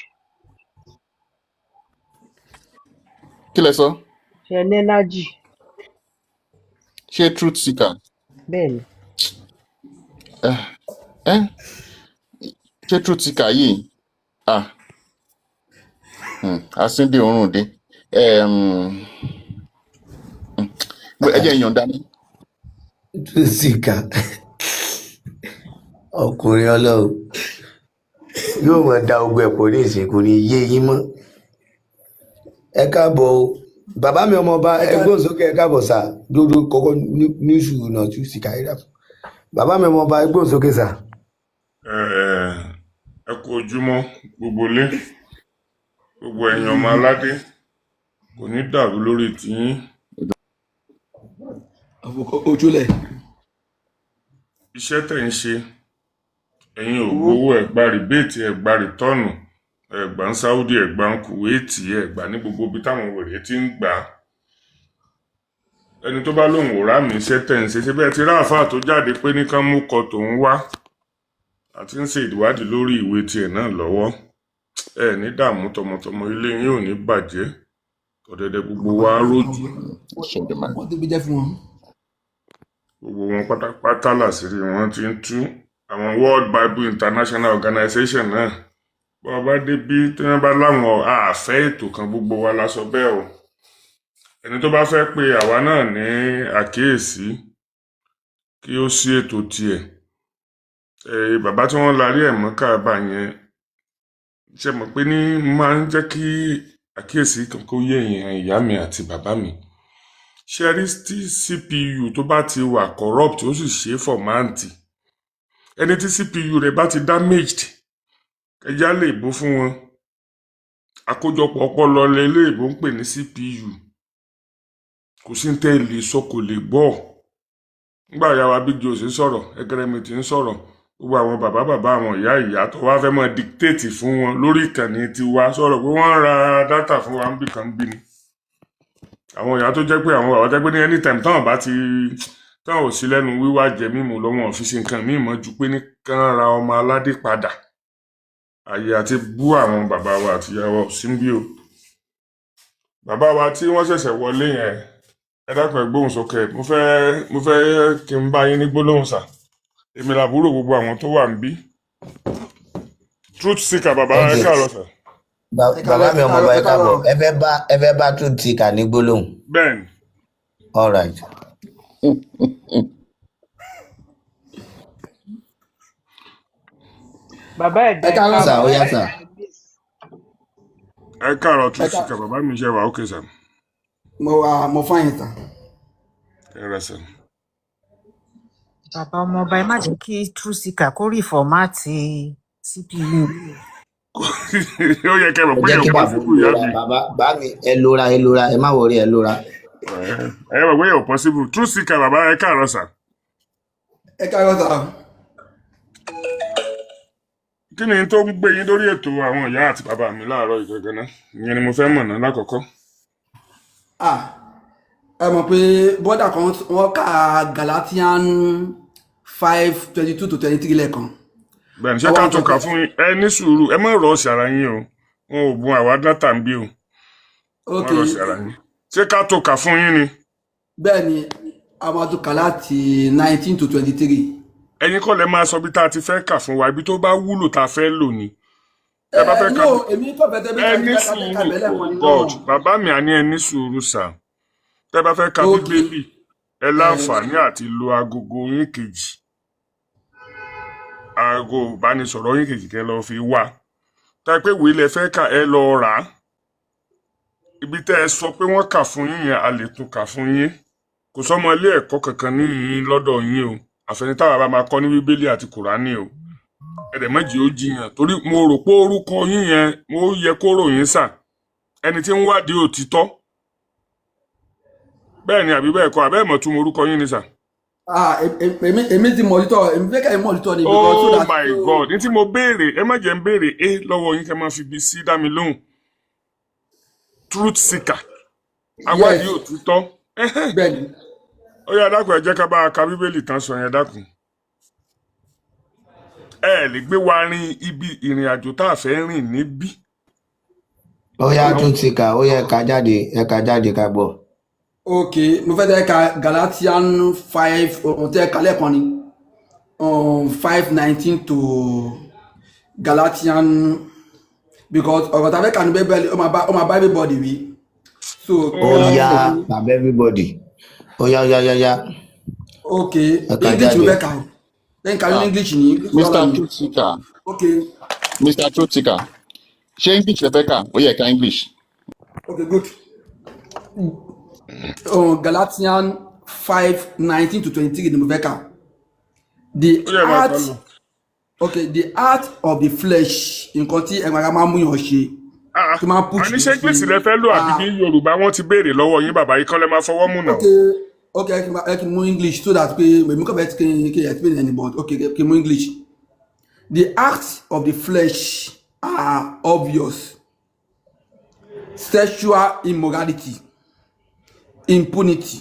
Kí lẹ sọ? Ṣe ní ẹnájì? Ṣé truth seeker? Bẹ́ẹ̀ ni. Ẹ ṣé truth seeker yìí? Ah, asíndé òórùn dé. Ẹ jẹ́ ìyọ̀ǹda mi. Túsìkà ọkùnrin ọlọ́run yóò mọ̀ da ogun ẹ̀pọ̀ ní ìsìnkú ní yé yín mọ́. Ẹ káàbọ̀ o, bàbá mi ọmọọba. Ẹ Ẹ ká gbóhùn sókè. Ẹ káàbọ̀ sà. Dúdú kọ́kọ́ ní sùúrù náà, túsìkà yìí dà. Bàbá mi ọmọọba, ẹ gbóhùn sókè sà. Ẹ kú ojúmọ́ gbogbo ilé, gbogbo ẹ̀yin ọmọ aládé, kò ní dàrú lórí tiyín. Ojúlẹ̀. Iṣẹ́ tẹ̀ ń ṣe, ẹ̀yin ò gbowó, ẹ̀ gba rìbéètì, ẹ̀ gba rìtọ́ọ̀nù, ẹ̀ gbà ń Saudi, ẹ̀ gbà ń Kuwait, ẹ̀ gbà ní gbogbo ibi táwọn wèrè ti ń gbà á. Ẹni tó bá lóun ò rámì iṣẹ́ tẹ̀ ń ṣe, ṣe bẹ́ẹ̀ ti ráàfáà tó jáde pé ní kán mú kọ tòun wá àti ń ṣe ìwádìí lórí ìwé tiẹ̀ náà lọ́wọ́. Ẹ ní dààmú tọmọtọmọ, ilé yín ò ní bàjẹ́, ọ̀dẹ̀dẹ̀ gbogbo wa á rójú. Ṣèjọba. Wọ́n ti bí jẹ́ fún wọn. Gbogbo wọn pátápátá làṣírí wọn ti ń tú. Àwọn World Bible International Organization náà, bá a bá débí tí wọn bá láwọn àfẹ́ ètò kan, gbogbo wa la sọ bẹ́ẹ̀ o. Ẹni tó bá fẹ́ pe àwa náà ní àkíyèsí kí ó sí ètò tiẹ̀. Ẹ bàbá tí wọ́n larí ẹ̀ mọ́ káàbà yẹn, ṣe mọ̀ pé ní máa ń jẹ́ kí àkíyèsí kan kó yé èèyàn. Ìyá mi àti bàbá mi, ṣe rí tí CPU tó bá ti wà corrupt, ó sì ṣe é format. Ẹni tí CPU rẹ̀ bá ti damaged, ẹja lè bó fún wọn. Àkójọpọ̀ ọpọlọ léèbó ń pè ní CPU. Kò sí ní tẹ́ ẹ lè sọ, kò lè gbọ́. Nígbà ìyá wa Big Joe ń sọ̀rọ̀, Ẹgẹrẹmìtì ń sọ̀rọ̀, gbogbo àwọn bàbá bàbá, àwọn ìyá ìyá tó wá fẹ́ máa dictate fún wọn lórí ìkànnì tiwa, sọ̀rọ̀ pé wọ́n ń ra data fún wa ń bì kan bí ni. Àwọn ìyá tó jẹ́ pé, àwọn bàbá jẹ́ pé ní anytime táwọn bá ti táwọn ò sí lẹ́nu wíwá jẹ mímu lọ́wọ́, ò fi ṣe nǹkan míì mọ́ ju pé ní kán ra ọmọ aládé padà. Àyè àti bú àwọn bàbá wa àti ìyá wa ò sí ń bí o. Bàbá wa tí wọ́n ṣẹ̀ṣẹ̀ wọlé yẹn, ẹ dákun, ẹ gbóhùn sókè. Mo fẹ́ kí n bá yín ní gbólóhùn sà. Èmi làbúrò gbogbo àwọn tó wà níbí. Truth seeker, bàbá, ẹ Ok. káàárọ̀ sà. Ẹ Bàbá káàárọ̀, mi ẹ ọmọọba, káàárọ̀, ẹ ẹ káàbọ̀. káàárọ̀. Ẹ fẹ́ bá truth seeker ní gbólóhùn? Bẹ́ẹ̀ ni. All right. Bàbá Ẹ̀dá, Ẹ ẹ káàárọ̀. Sà, káàbọ̀. ó yá sà. Ẹ káàárọ̀, Ẹ truth ká seeker. Bàbá mi, ṣe wà ókè sà? Mo wà, mo fáyìn tán. Ẹ rẹ sà. Bàbá ọmọọba, ẹ má jẹ́ kí truth seeker kó rí format CPU. Ó yẹ kẹ́ mọ̀ Ẹ pé jẹ́ yóò kí bàbá possible, ìyá lóra. mi. Bàbá bá mi, ẹ lóra, ẹ lóra, ẹ má wọrí, ẹ lóra. Ẹ mọ̀ pé yóò possible. Truth seeker, bàbá, ẹ káàárọ̀ sà. Ẹ káàárọ̀ sà. Kí ni tó ń gbé yín lórí ètò àwọn ìyá àti bàbá mi láàárọ̀ ìgangan náà? Ìyẹn ni mo fẹ́ mọ̀ náà lákọ̀ọ́kọ́. Ah, ẹ mọ̀ pé bọ́dà kan wọ́n ka Galatian 5:22 to 23 lẹ́ẹ̀kan. Bẹ́ẹ̀ ni, ṣé Wọ́n ká wá tún sọ kà pé fún yín? Ẹ ní sùúrù, ẹ má rọ̀ọ̀sì ara yín o. Wọn ò bun àwa dátà ń bí o. Ẹ ok, má rọ̀ọ̀sì ara yín. Ṣé ká tún kà fún yín ni? Bẹ́ẹ̀ ni, a máa tún kà láti 19 to 23. Ẹ̀yin kọ́ lẹ máa sọ bí tá a ti fẹ́ kà fún wa, ibi tó bá wúlò tá a fẹ́ lò ni. Ẹ bá fẹ́ Ẹ ka no, èmi kò fẹ́ tẹ́ bí ẹ ká ní ká fẹ́ kà sùúrù, bẹ́lẹ̀ oh kan ni God, náà. bàbá mi, àní ẹ ní sùúrù sà. Tẹ́ bá fẹ́ ka Ok, Bíbélì, ẹ ẹ láǹfààní àti lo agogo yín kejì, aago ìbánisọ̀rọ̀ yín kejì kẹ́ lọ fi wá. Tá pé ìwé lẹ fẹ́ kà, ẹ lọ rà á. Ibi tẹ́ ẹ sọ pé wọ́n kà fún yín yẹn, a lè tún kà fún yín. Kò sọ́mọ ilé ẹ̀kọ́ kankan ní yín lọ́dọ̀ yín o. Àfẹni táwa bá máa kọ́ ní Bíbélì àti Kùránì o. Ẹ̀dẹ̀ méjì ó jiyàn torí mo rò pé orúkọ yín yẹn mo yẹ kó ròyìn sà. Ẹni tí ń wádìí òtítọ́. Bẹ́ẹ̀ ni àbí bẹ́ẹ̀ kọ́, àbẹ́ẹ̀ mọ̀ tún orúkọ yín ni sà. Ah, èmi ti mọ̀ òtítọ́, èmi fẹ́ kẹ́ ẹ mọ̀ òtítọ́ ni because so Oh that my God, ní tí mo béèrè, ẹ má jẹ́ ń béèrè A lọ́wọ́ yín kẹ́ máa fi B sí dá mi lóhùn. Truth seeker, awádìí Yes, òtítọ́. Ẹhẹ́n. bẹ́ẹ̀ ni. Ó yá, dákun, ẹ jẹ́ ká bá a ka Bíbélì tán sọ yẹn, dákun. Ẹ lè gbé wa rin ibi ìrìn àjò tá a fẹ́ rìn níbí. Ó yá, tún ti kà, ó yá, ẹ kà jáde, ẹ kà jáde ká gbọ́. Ok, mo fẹ́ tẹ́ ka Galatian 5, ohun tẹ́ ka lẹ́ẹ̀kan ni 5:19 to Galatian, because ọ̀rọ̀ tá a fẹ́ kà ní Bíbélì, ó máa bá everybody wí. So Ó yá, Galatian, bàbá everybody. Ó yá, ó yá, ó yá, yá. Ok, Ẹ kà English mo jáde. fẹ́ kà o. Lẹ́yìn kà ní Ah, English ní English wà Mr. lọ́nà. Truth Seeker, Ok, Mr. Truth Seeker, ṣé English lẹ fẹ́ kà? Ó yẹ ká English. Ok, good. Galatian 5:19 to 23 ni mo fẹ́ kà. The Ó yá, máa kà heart, lọ. okay, the heart of the flesh, nǹkan tí ẹ̀gbọ́n ara máa ń múyàn ṣe, Ah, tó máa ń push àní yàn ṣé English ṣe. lẹ fẹ́ lò àbí Ah, bí Yorùbá? Wọ́n ti béèrè lọ́wọ́ yín, bàbá yìí kọ́ lẹ máa fọwọ́ mú náà. Ok, ẹ kí n mú English so that pé èmi kàn fẹ́ kí n explain ẹni, but ok, kí n mú English. The acts of the flesh are obvious: sexual immorality, impunity,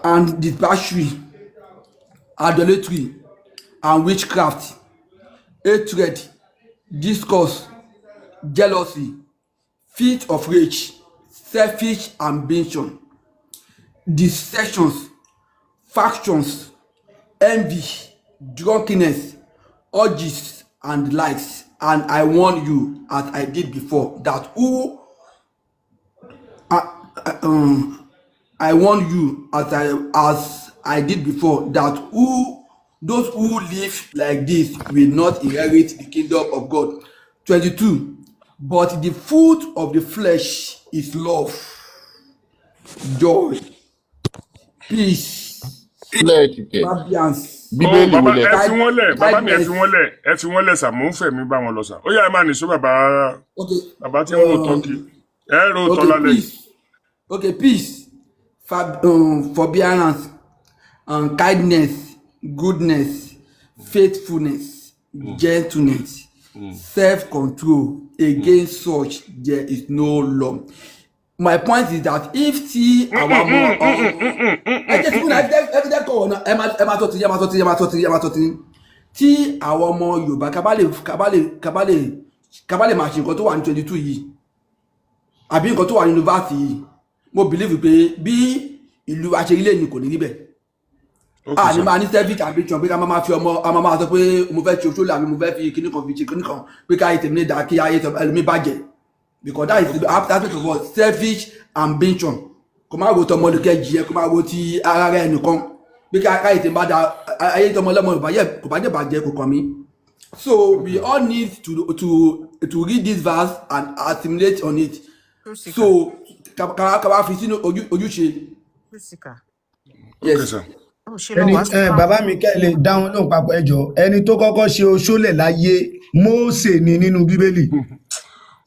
and debauchery, idolatry and witchcraft, hatred, discourse, jealousy, fit of rage, selfish ambition, dissensions, factions, envy, drunkenness, orgies, and the likes. And I warn you, as I did before, that who I warn you, as I did before, that who those who live like this will not inherit the kingdom of God. 22. But the fruit of the flesh is love, joy, peace, Lẹ́ẹ̀kìkẹ̀, forbearance, Ó Bíbélì wo bàbá, lẹ ẹ fi wọ́n lẹ̀, bàbá mi, ẹ fi kindness. wọ́n lẹ̀, ẹ fi wọ́n lẹ̀ sà, mò ń fẹ̀mí bá wọn lọ sà. Ó yá, ẹ máa nìṣó, bàbá. Okay. Bàbá tí ń wò tán kí ẹ rò tọ́ Okay, lálẹ́ yìí. peace. Okay, peace, forbearance, and kindness, goodness, faithfulness, gentleness, self-control. Against such there is no law. My point is that if tí àwa ọmọ ẹ jẹ́ tí mo náà ẹ jẹ́ kọ̀ ọ̀nà, ẹ máa tọ́ ti, ẹ máa tọ́ ti, ẹ máa tọ́ ti, ẹ máa tọ́ ti, tí àwọn ọmọ Yorùbá ká bá lè máa ṣe nǹkan tó wà ní 22 yìí àbí nǹkan tó wà ní yunifásitì yìí, mo believe pé bí ìlú wa ṣe rí lẹ́yìn kò ní rí bẹ́ẹ̀. Ok A ní sir. máa ní selfish ambition pé ká máa fi ọmọ, a máa sọ pé mo fẹ́ ṣe òṣòlù àbí mo fẹ́ fi kíní kan fi ṣe kíní kan, pé ká ayé tèmi lè dá kí ayé ẹlòmíì bàjẹ́, because that is the aspect of what selfish ambition. Kò máa ro tọmọ olùkẹ́jì ẹ, kò máa ro ti ara rẹ nìkan, pé ká ayé tèmi bá da, ayé tọmọ ọlọ́mọ kò bá jẹ́ bàjẹ́, kò kàn mí. So we all need to read this verse and assimilate on it. Truth seeker. So ká wá fi sínú ojúṣe. Truth seeker. Ok Yes. sir. Ó ṣe lọ Ẹni wàásù ẹ fáwọn. Bàbá mi, kẹ́ ẹ lè dá wọn lóhùn papọ̀, ẹ jọ̀ọ́, ẹni tó kọ́kọ́ ṣe oṣólẹ̀ láyé, Mósè ni nínú Bíbélì.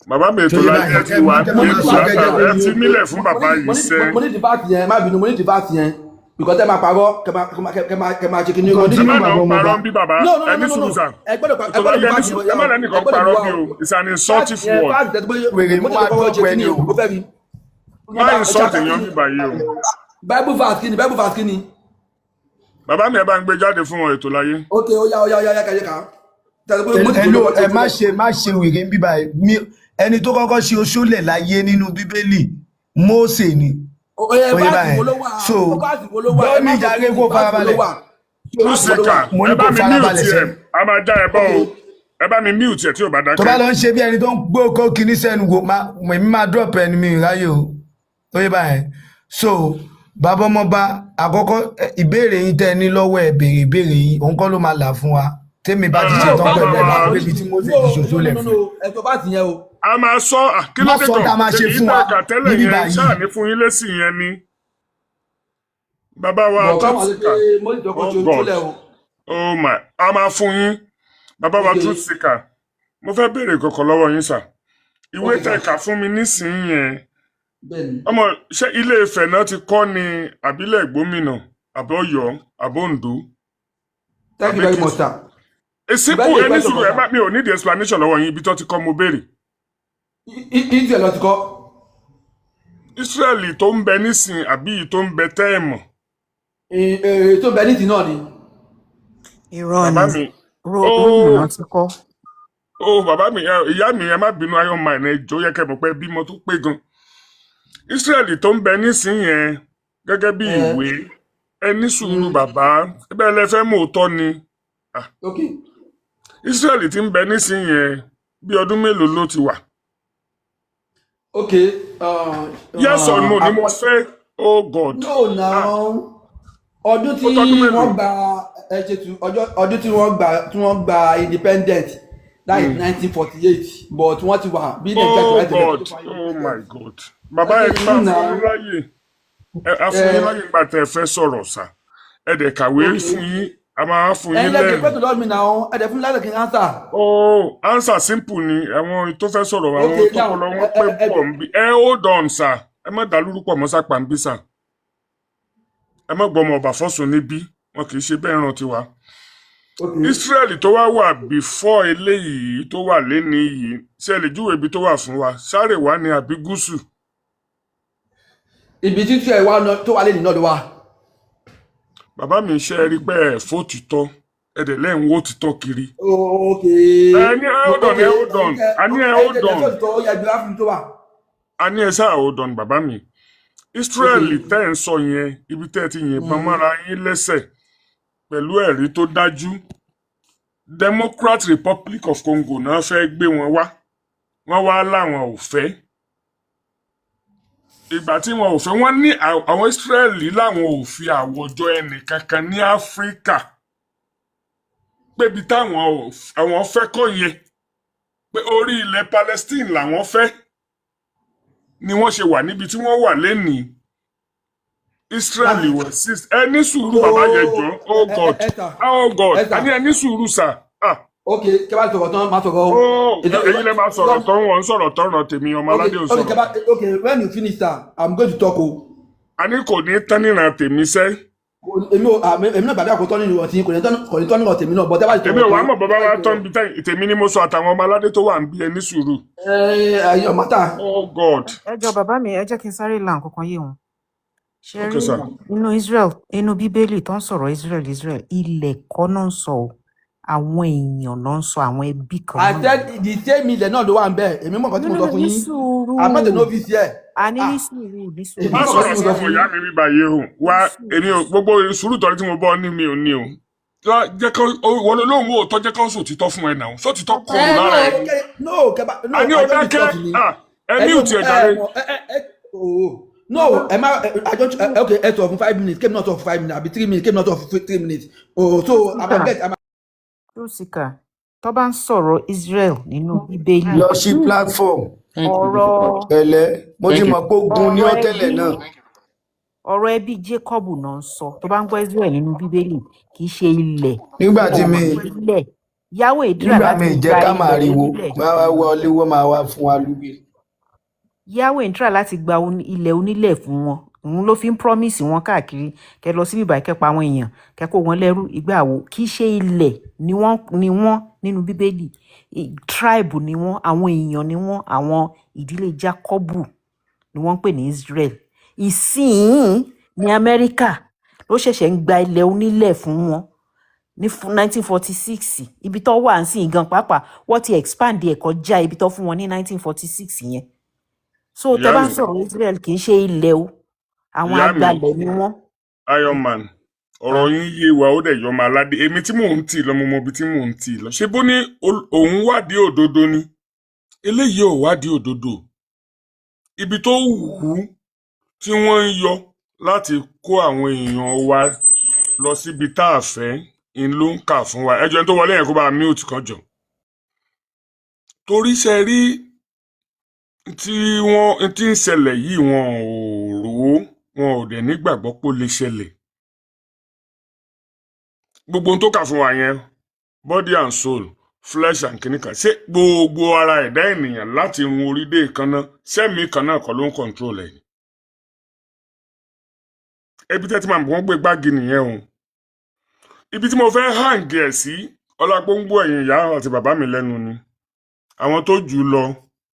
Bàbá mi, ètò Tó yé láyé báyìí, ẹ ti kẹ́ wà kẹ́ ní má máa ètò sọ gẹ́gẹ́ látàrọ, ẹ bí fi mílẹ̀ fún bàbá mo yìí ní sẹ́. Mo ní debate yẹn, má bínú, mo ní debate yẹn because ẹ máa parọ́, kẹ máa ṣe kíní. Mo ní Ẹ má Continue, lọ bàbá ọmọọba. parọ́ ń bí, bàbá. No, no, Ẹ no, ní no, no, sùúrù no, sà. ẹ Ètò gbọ́dọ̀ láyé, ẹ ní debate sùúrù, yẹn ẹ má o, ẹ lẹ́nìkan gbọ́dọ̀ parọ́ wá bí o. o. It's an insultive Fact yẹn, word. fact tẹ pé Wèrè mo mú tètè wá kọ́kọ́ ṣe dọ́pọ̀ ẹni kíní o. o, mo fẹ́ rí Má insult èèyàn bí báyìí o. Bible verse kíni, Bible verse kíni? Bàbá mi, ẹ bá ń gbé jáde fún wọn, ètò láyé. Ok, ó yá, ó yá, ó yá, ó yá, kàyé kà á tẹ̀lé pé Mósè Hello, ló kọ́ ṣe ẹ má oṣólẹ̀. ṣe, má ṣe wèrè ń bíbá ẹ. Ẹni tó kọ́kọ́ ṣe oṣólẹ̀ láyé nínú Bíbélì, Mósè ni. Ẹ Oyè verse báyẹn. wo ló wà? So Verse wo ló wà? Ẹ gbọ́ mi má sọ jàre, fún kó mi verse wo ló farabalẹ̀. wà? Verse wo ló wà? Truth seeker, Mo ní ẹ bá kó mi mute farabalẹ̀ ẹ. sẹ́. A máa já ẹ bọ́ Ok. o. Ẹ bá mi mute ẹ tí ò bá Tó bá dákẹ́. lọ ń ṣe bí ẹni tó ń gbó kó kinní sẹ́nu wo, má èmi máa drop ẹni mi ráyè o. Oyè báyẹn. So bàbá ọmọọba, àkọ́kọ́ ìbéèrè yín tẹ́ ẹ ní lọ́wọ́, ẹ béèrè ìbéèrè yín, òun kọ́ ló máa là fún wa. Tèmi bá ti ṣe No, tán verse pẹ̀lú ẹ̀, yẹn máa o. gbé ibi tí Mósè No, ti no, no, ṣoṣólẹ̀ no, fún no, ẹ. ẹ sọ verse yẹn o. A máa sọ kí ló Má dé sọ gan tá a máa ṣe èyí fún tá wa a kà tẹ́lẹ̀ níbí yẹn báyìí. ṣáà ní fún yín lésì yẹn ni bàbá wa. Bọ̀ ká Truth máa sọ pé seeker, Mósè tó kọ́ oh ṣe God, oṣólẹ̀ o. Oh my, a máa fún yín, bàbá wa. Ok. Truth seeker, mo fẹ́ béèrè kọ̀kọ̀ lọ́wọ́ yín sà. Ìwé Ok tẹ́ sir. kà fún mi nísìnyí yẹn, Bẹ́ẹ̀ni. ọmọ, ṣé Ilé Ifẹ̀ náà ti kọ́ ni, àbílẹ̀ Ìgbómìnà, àbí Ọ̀yọ́, àbí Oǹdó, Thank àbí you very much, Èkìtì? sir. A simple Bẹ́ẹ̀ni, ẹni question sùúrù, ẹ kan má sir. mi ò ní the explanation lọ́wọ́ yín. Ibi tó ti kọ́ mo béèrè. Israel lọ ti kọ́. Israẹli tó ń bẹ nísìn àbí èyí tó ń bẹ tẹ́ ẹ̀ mọ̀? Tó ń bẹ ní ti náà ni. Irọ́ Bàbá ni. mi. Róòmù Ó náà ti kọ́. Ó bàbá mi, ìyá mi, ẹ má bínú, ayọ̀ máa ẹ̀ jọ yẹ kẹ́ mọ̀ pé bímọ tó pé gan. Israẹli tó ń bẹ nísìn yẹn gẹ́gẹ́ bí Ẹ ìwé, ẹ ní sùúrù bàbá, bẹ́ẹ̀ lẹ fẹ́ mú òótọ́ ni. Ah, Ok. Israẹli tí ń bẹ nísìn yẹn, bí ọdún mélòó ló ti wà? Ok. Yes or no ni mo fẹ́. Oh God. No Ah, now, ọdún tí ó tọdún wọ́n mélòó? gba, ẹ ṣe tu ọjọ́, ọdún tí wọ́n gba independent, that is 1948, but wọ́n ti wà bí Nàìjíríà ti Oh wà tẹ́lẹ̀ God, tó fa oh my independent. God, bàbá, Ẹ ẹ ṣe bá sùúrù fún náà. yín láyè, ẹ á fún yín Ẹ láyè nígbà tẹ ẹ fẹ́ sọ̀rọ̀ sà. Ẹ dẹ̀ kàwé Ok. fún yín, a máa fún Ẹ̀yin yín lẹ́gbẹ̀ẹ́ lẹ́rìí. pẹ̀tù lọ́dún mi náà, ẹ dẹ̀ fún mi láti kí n answer. Oh, answer simple ni. Àwọn tó fẹ́ sọ̀rọ̀, Ok àwọn now, tọpọlọ ẹ wọn pé ẹ ẹ pọ̀ ń bí. Ẹ hold on sir, ẹ má dá lórúkọ mọ́ sápà ń bí sir. Ẹ má gbọ́mọ ọba fọ́sùn níbí, wọn kì í ṣe bẹ́ẹ̀ ràn tiwa. Ok. Israel tó wá wà before eléyìí tó wà léni yìí, ṣé ẹ lè júwèé ibi tó wà fún wa? Sáré wá ní àbí gúúsù? Ibi títí ẹ wá tó wà lẹ́yìn náà ló wà. Bàbá mi, ṣe é rí pé ẹ fò títọ́, ẹ dẹ̀ lẹ́yìn wó títọ́ kiri? Ok. Ẹ ní ẹ hold on, Ok. ẹ hold on, Ẹ̀yin tẹ a ní ẹ ẹ̀yin hold tẹ on. tẹsán tó yẹ gbé wá fún mi tó wà. A ní ẹ sáà hold on, bàbá mi. Ok. Israel tẹ́ ẹ̀ ń sọ yẹn, ibi tẹ́ ẹ ti yìnbọn mọ́ra yín lẹ́sẹ̀ pẹ̀lú ẹ̀rí tó dájú, Democrat Republic of Congo náà fẹ́ gbé wọn wá, wọ́n wá láwọn ò fẹ́. Ìgbà tí wọn ò fẹ́, wọ́n ní àwọn Israẹli láwọn ò fi àwùjọ ẹnìkankan ní Áfíríkà, pébi táwọn àwọn fẹ́ kọ́ yẹn, pé orí ilẹ̀ Palestine làwọn fẹ́, ni wọ́n ṣe wà níbi tí wọ́n wà lénìí. Israel were six. Ẹ ní sùúrù bàbá yẹn jọ. Oh God, Ẹ ta. Oh God. Ẹ ta. A ní ẹ ní sùúrù sà. Ah. Ok, kí a bá sọ̀rọ̀ tán, máa sọ̀rọ̀ o. Oh, ẹ̀yin lẹ máa sọ̀rọ̀ tán, wọ́n ń sọ̀rọ̀ tán ràn tèmi, ọmọ Ok. aládé ò Ok. sọ̀rọ̀. Kí a bá, ok, when you finish sir, I'm going to talk o. A ní kò ní tán níran tèmi sẹ́. Èmi ò èmi náà gbàdúrà kó tán nínú ọtí, kò ní tán nínú tèmi náà, but ẹ bá ti Èmi sọ̀rọ̀ ò wá tán. mọ̀ bàbá wa tán bí tèmi ni mo sọ, àtàwọn ọmọ aládé tó wà ń bí, ẹ ní sùúrù. Ẹ ẹyin ọmọ ta. Oh God. Ẹ jọ bàbá mi, ẹ jẹ́ kí n sáré la nǹkan kan yé wọn. Ṣe Ok rí sir. inú Israel, inú Bíbélì tó ń sọ̀rọ̀ Israel, Israel ilẹ̀ kọ́ náà ń sọ o, àwọn èèyàn náà ń sọ, àwọn ẹbí kan I náà. said the same ilẹ̀ náà ló wà ń bẹ̀. Èmi mọ̀ nǹkan tí No, mo no, sọ no, fún ní yín. sùúrù. I'm not a novice here. A ní ní Ah. sùúrù, ní Èmi sùúrù. Má mọ̀ nǹkan sọ̀rọ̀ tí mo sọ sáwọn fún ìyá yín. mi bíbá yìí o. Ní Wá, sùúrù. Èmi ò gbogbo sùúrù tọ́rí tí mo bọ́ ní mi ò ní o. Jẹ́ kó wọlé lóhùn òótọ́, jẹ́ kó sòtítọ́ fún ẹ náà, sòtítọ́ kúrò Ẹ no. lára ẹ. No, kẹba no. A ní o Àjọ dákẹ́. discuss ni. Ah, ẹ Ẹ mute ẹ ẹ jàre. mọ ẹ ẹ ẹ ooo, no, ẹ má ẹ àjọ ẹ, ok, ẹ sọ fún 5 minutes, kémi náà sọ fún 5 minutes, àbí 3 minutes, kémi náà sọ fún 3 minutes oh, so I'm Jessica, get I'm Jessica, tó bá ń sọ̀rọ̀ Israel nínú Bíbélì, Lọ sí platform. Thank you. ọ̀rọ̀ Pẹ̀lẹ́, mo ti Thank you. mọ̀ pé ogun ni ọ̀rọ̀ ọ́ tẹ́lẹ̀ ẹbí náà. Ọ̀rọ̀ ẹbí Jacob náà ń sọ. Tó bá ń gbọ́ Israel nínú Bíbélì, kì í ṣe ilẹ̀. Nígbà tí Wọn mi ò nílẹ̀. Yahweh dúrà nígbà láti mi jẹ́ gba ká máa ilẹ̀ riwo onílẹ̀. máa wá wọlé, wọ́n máa wá fún wa lúgbì. Yahweh ń try láti gba ilẹ̀ onílẹ̀ fún wọn. Òun ló fi ń promise wọn káàkiri, kẹ lọ síbí báyìí, kẹ pa àwọn èèyàn, kẹ kó wọn lẹ́rú ìgbà wo. Kì í ṣe ilẹ̀ ni wọ́n nínú Bíbélì. Tribe ni wọ́n, àwọn èèyàn ni wọ́n, àwọn ìdílé Jákọ́bù ni wọ́n ń pè ní Israel. Ìsìn ní Amẹ́ríkà Ló ṣẹ̀ṣẹ̀ ń gba ilẹ̀ onílẹ̀ fún wọn ní 1946. Ibi tó wà ń gan pàápàá, wọ́n ti expand ẹ̀ kọjá ibi tó fún wọn ní 1946 yẹn. So tẹ Ìyá bá ń mi, sọ̀rọ̀ Israel, kì í ṣe ilẹ̀ o, àwọn ìyá mi, agbalẹ̀ ni wọ́n. Iron Man, ọ̀rọ̀ yín yé wa, ó dẹ̀ yọ ọmọ aládé. Èmi tí mò ń tì lọ, mo mọ ibi tí mò ń tì lọ. Ṣé bó ní òun wádìí òdodo ni? Eléyìí ò wádìí òdodo. Ibi tó wù ú tí wọ́n ń yọ láti kó àwọn èèyàn wa lọ síbi tá a fẹ́ ń ló ń kà fún wa. Ẹjọ́, ẹni tó wọlé yẹn, kó bá a mute kan jọ. Torí ṣe rí tí wọ́n ti ń ṣẹlẹ̀ yìí, wọn ò rò ó, wọn ò dẹ̀ nígbàgbọ́ pé ó lè ṣẹlẹ̀. Gbogbo ohun tó kà fún wa yẹn, body and soul, flesh and kìnìkan, ṣé gbogbo ara ẹ̀dá ènìyàn láti irun orí dé èékánná, sẹ́mi kan náà kọ́ ló ń control ẹ̀ ni? Ebi tẹ́ ti máa mọ̀ wọ́n gbé gbági nìyẹn o. Ibi tí mo fẹ́ hang ẹ̀ sí, ọlápóngbó ẹ̀yìn ìyá àti bàbá mi lẹ́nu ni àwọn tó jù ú lọ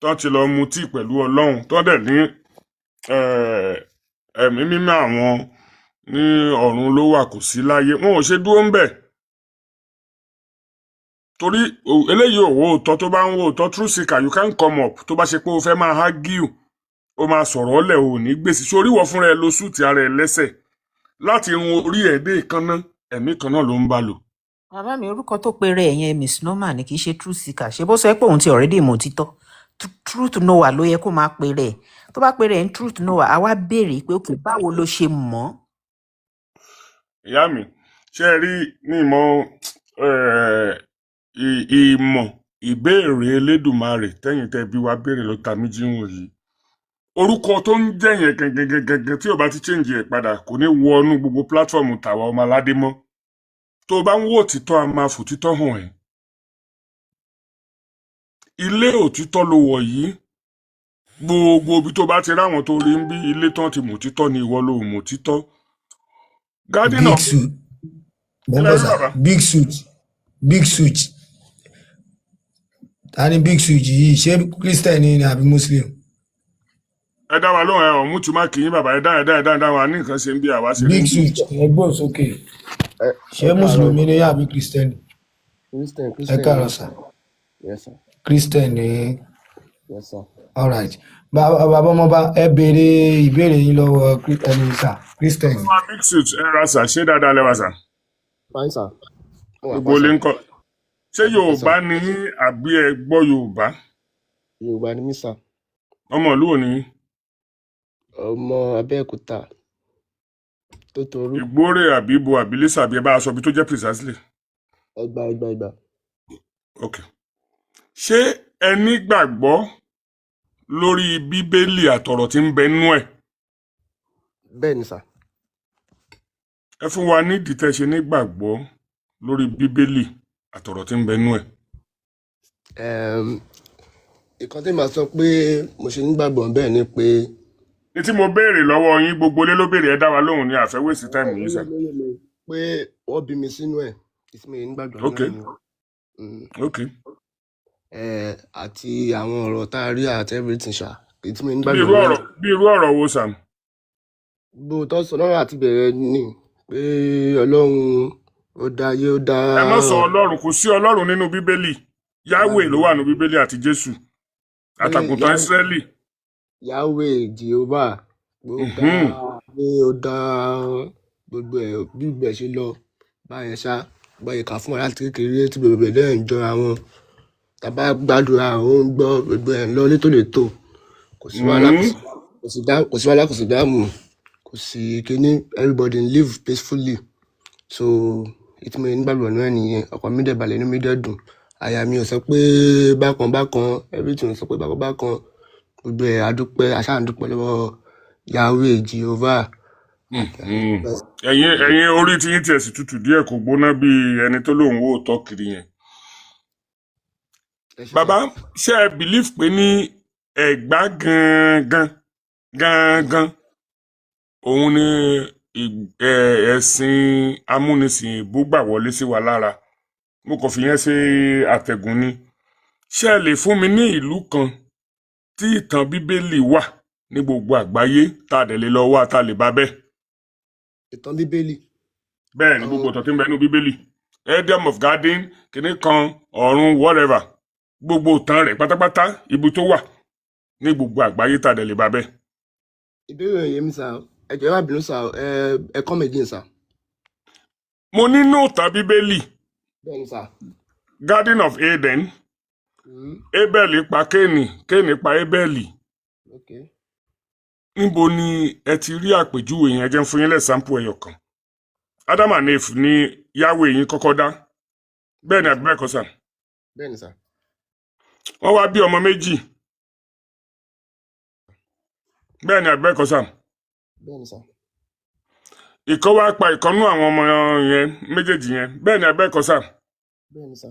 tán ti lọ mu tíì pẹ̀lú Ọlọ́run, tán dẹ̀ ní ẹ̀mí mímọ́ àwọn ní ọ̀run ló wà, kò sí láyé. Wọn ò ṣe dúró ń bẹ̀ torí eléyìí ò wo òótọ́. Tó bá ń wo òótọ́, true seeker, you can come up. Tó bá ṣe pé o fẹ́ máa argue, o máa sọ̀rọ̀ ọ́lẹ̀, o ò ní gbèsè sórí wọ fúnra ẹ lo suit ara ẹ lẹ́sẹ̀ láti irun orí ẹ̀ dé ìkànnà, ẹ̀mí kan náà ló ń bá lò. Bàbá mi, orúkọ tó péré ẹ̀ yẹn, misnomer ni, kì í ṣe truth seeker. Ṣé bó sọ pé òun ti already mọ̀ òtítọ́? Truth knower ló yẹ kó máa péré ẹ̀. Tó bá péré ẹ̀ ní truth knower, àwa béèrè pé, okay, báwo ló ṣe mọ̀ ọ́? Ìyá mi, ṣé ẹ rí ní ìmọ̀ ìmọ̀ ìbéèrè Elédùmarè tẹ́yìn tẹ́ bí wa béèrè ló ta mí jíwọ̀n yìí. Orúkọ tó ń jẹ́ yẹn gangan, tí ò bá ti change ẹ̀ padà, kò ní wọnú gbogbo platform tàwa ọmọ aládé mọ́. Tó o bá ń wò òtítọ́, a máa fòtítọ́ hàn ẹ́. Ilé òtítọ́ ló wọ̀ yìí. Gbogbo ibi tó bá ti ráwọn tó rí ń bí ilé tán ti mọ̀ òtítọ́ ni, ìwọ ló mọ̀ òtítọ́. Garden Big of suit mo Kí ń lẹ bọ̀ rí, sà. bàbá? Big suit, big suit, ta ni big suit yìí? Ṣé Christian ni àbí Muslim? Ẹ dá wa lóhùn, ẹ ọ̀ mú tuma kì í bàbá. Ẹ dá, ẹ dá, ẹ dá, ẹ dá wa ní nǹkan ṣe ń bí àwa ṣe rí. Big suit, ẹgbọ́n sókè. Ẹ Ṣé ẹ káàárọ̀. mùsùlùmí ni àbí Christian? Christian. Ẹ Christian ni káàárọ̀ mí sà. sir. Yes sir. Christian ni? Yes sir. Alright, bàbá ọmọọba, ẹ béèrè ìbéèrè yín lọ́wọ́ ẹni sà, Christian. Ọmọ big suit, ẹ ra sà, ṣé dáadáa lẹwà sà? Fine sir, mo wà Gbogbo pa ilé sir. ń kọ́? Ṣé Àdúpẹ́ sir. Yorùbá ni yín àbí ẹ gbọ́ Yorùbá? Yorùbá ni mí sir. Ọmọ ìlú wo ni yín? Ọmọ Abẹ́òkúta tó torú. Ìgbórè àbí ibo àbí Iléṣà, àbí ẹ bá a sọ ibi tó jẹ́ precisely? Ẹgbà, Ẹgbà, Ẹgbà. Ok, ṣé ẹ nígbàgbọ́ lórí Bíbélì àtọ̀rọ̀ tí ń bẹ nínú ẹ̀? Bẹ́ẹ̀ ni sir. Ẹ fún wa nídìí tẹ́ ṣe nígbàgbọ́ lórí Bíbélì àtọ̀rọ̀ tí ń bẹ nínú ẹ̀. Ìkan tí màá sọ pé mo ṣe nígbàgbọ́ bẹ́ẹ̀ ni pé Ní tí mo béèrè lọ́wọ́ yín, gbogbo ilé ló béèrè, ẹ dá wa lóhùn ní àfẹ́ waste time yìí sà. Lóye mi pé wọ́n bí mi sínú ẹ̀, ìsinmi nígbàgbọ́ nínú ẹ̀ ni. Àti àwọn ọ̀rọ̀ tá a rí àti everything ṣá, èyí tí mo Bí nígbàgbọ́ irú nínú ẹ̀. ọ̀rọ̀, bí irú ọ̀rọ̀ wo sà? Bó tó sọ lọ́rọ̀ àti bẹ̀rẹ̀ ni pé Ọlọ́run ó dá ayé, ó dá Ẹ má sọ Ọlọ́run, kò sí Ọlọ́run nínú Bíbélì. Yahweh ló wà nínú Bíbélì àti Jésù Pé àtàgùntàn Ísírẹ́lì. Yahweh Jehovah pé ó dá pé ó dá gbogbo ẹ̀, bí gbogbo ẹ̀ ṣe lọ báyẹn ṣá, báyẹn kà fún wa láti kékeré tí gbogbo ẹ̀ dẹ̀ ń jọra wọn. Tá a bá gbàdúrà, ó ń gbọ́, gbogbo ẹ̀ ń lọ létòlétò, kò sí wàhálà, kò sí wàhálà, kò sí dààmú, kò sí kíní, everybody live peacefully. So ìtumọ̀ yẹn nígbàgbọ́ náà nìyẹn. Ọkàn mi dẹ̀ balẹ̀, inú mi dẹ̀ dùn, àyà mi ò sọ pé bákan bákan, everything ò sọ pé bákan bákan, gbogbo ẹ̀ adúpẹ́, aṣáà ń dúpẹ́ lọ́wọ́ Yahweh Jehovah. Ẹ̀yin orí tí yín tiẹ̀ sì tutù díẹ̀, kò gbóná bí ẹni tó lóun wò tọ́ kiri yẹn. Ẹ ṣé sà. Bàbá, ṣé ẹ believe pé ní Ẹ̀gbá gangan gangan òun ni ẹ̀sìn amúnisìn ìbò gbà wọlé sí wa lára? Mo kàn fi yẹn ṣe àtẹ̀gùn ni. Ṣé ẹ lè fún mi ní ìlú kan tí ìtàn Bíbélì wà ní gbogbo àgbáyé tá a dẹ̀ lè lọ wá, tá a lè bá bẹ́ẹ̀? Ìtàn Bíbélì. Bẹ́ẹ̀ ni, gbogbo ìtàn tí ń bẹ nínú Bíbélì, Eden of Garden, kìnní kan, ọ̀run, whatever, gbogbo ìtàn rẹ̀ pátápátá, ibi tó wà ní gbogbo àgbáyé tá a dẹ̀ lè bá bẹ́ẹ̀. Ìbéèrè yẹn mi sà, ẹ jọ̀ọ́, ẹ má bínú sà, ẹ come again, sà. Mo nínú ìtàn Bíbélì, Bẹ́ẹ̀ ni sà. Garden of Eden, Abel pa Kéènì, Kéènì pa Abel. Níbo ni ẹ ti rí àpèjúwe yẹn? Jẹ́ ń fún yín l'example ẹyọ kan. Adam and Eve ní Yahweh yín kọ́kọ́ dá, bẹ́ẹ̀ ni àbí bẹ́ẹ̀ kọ́, sà? Bẹ́ẹ̀ ni sà. Wọ́n wá bí ọmọ méjì, bẹ́ẹ̀ ni àbí bẹ́ẹ̀ kọ́, sà? Bẹ́ẹ̀ ni sà. Ìkan wá pa ìkan nú àwọn ọmọ yẹn méjèèjì yẹn, bẹ́ẹ̀ ni àbí bẹ́ẹ̀ kọ́, sà? Bẹ́ẹ̀ ni sà.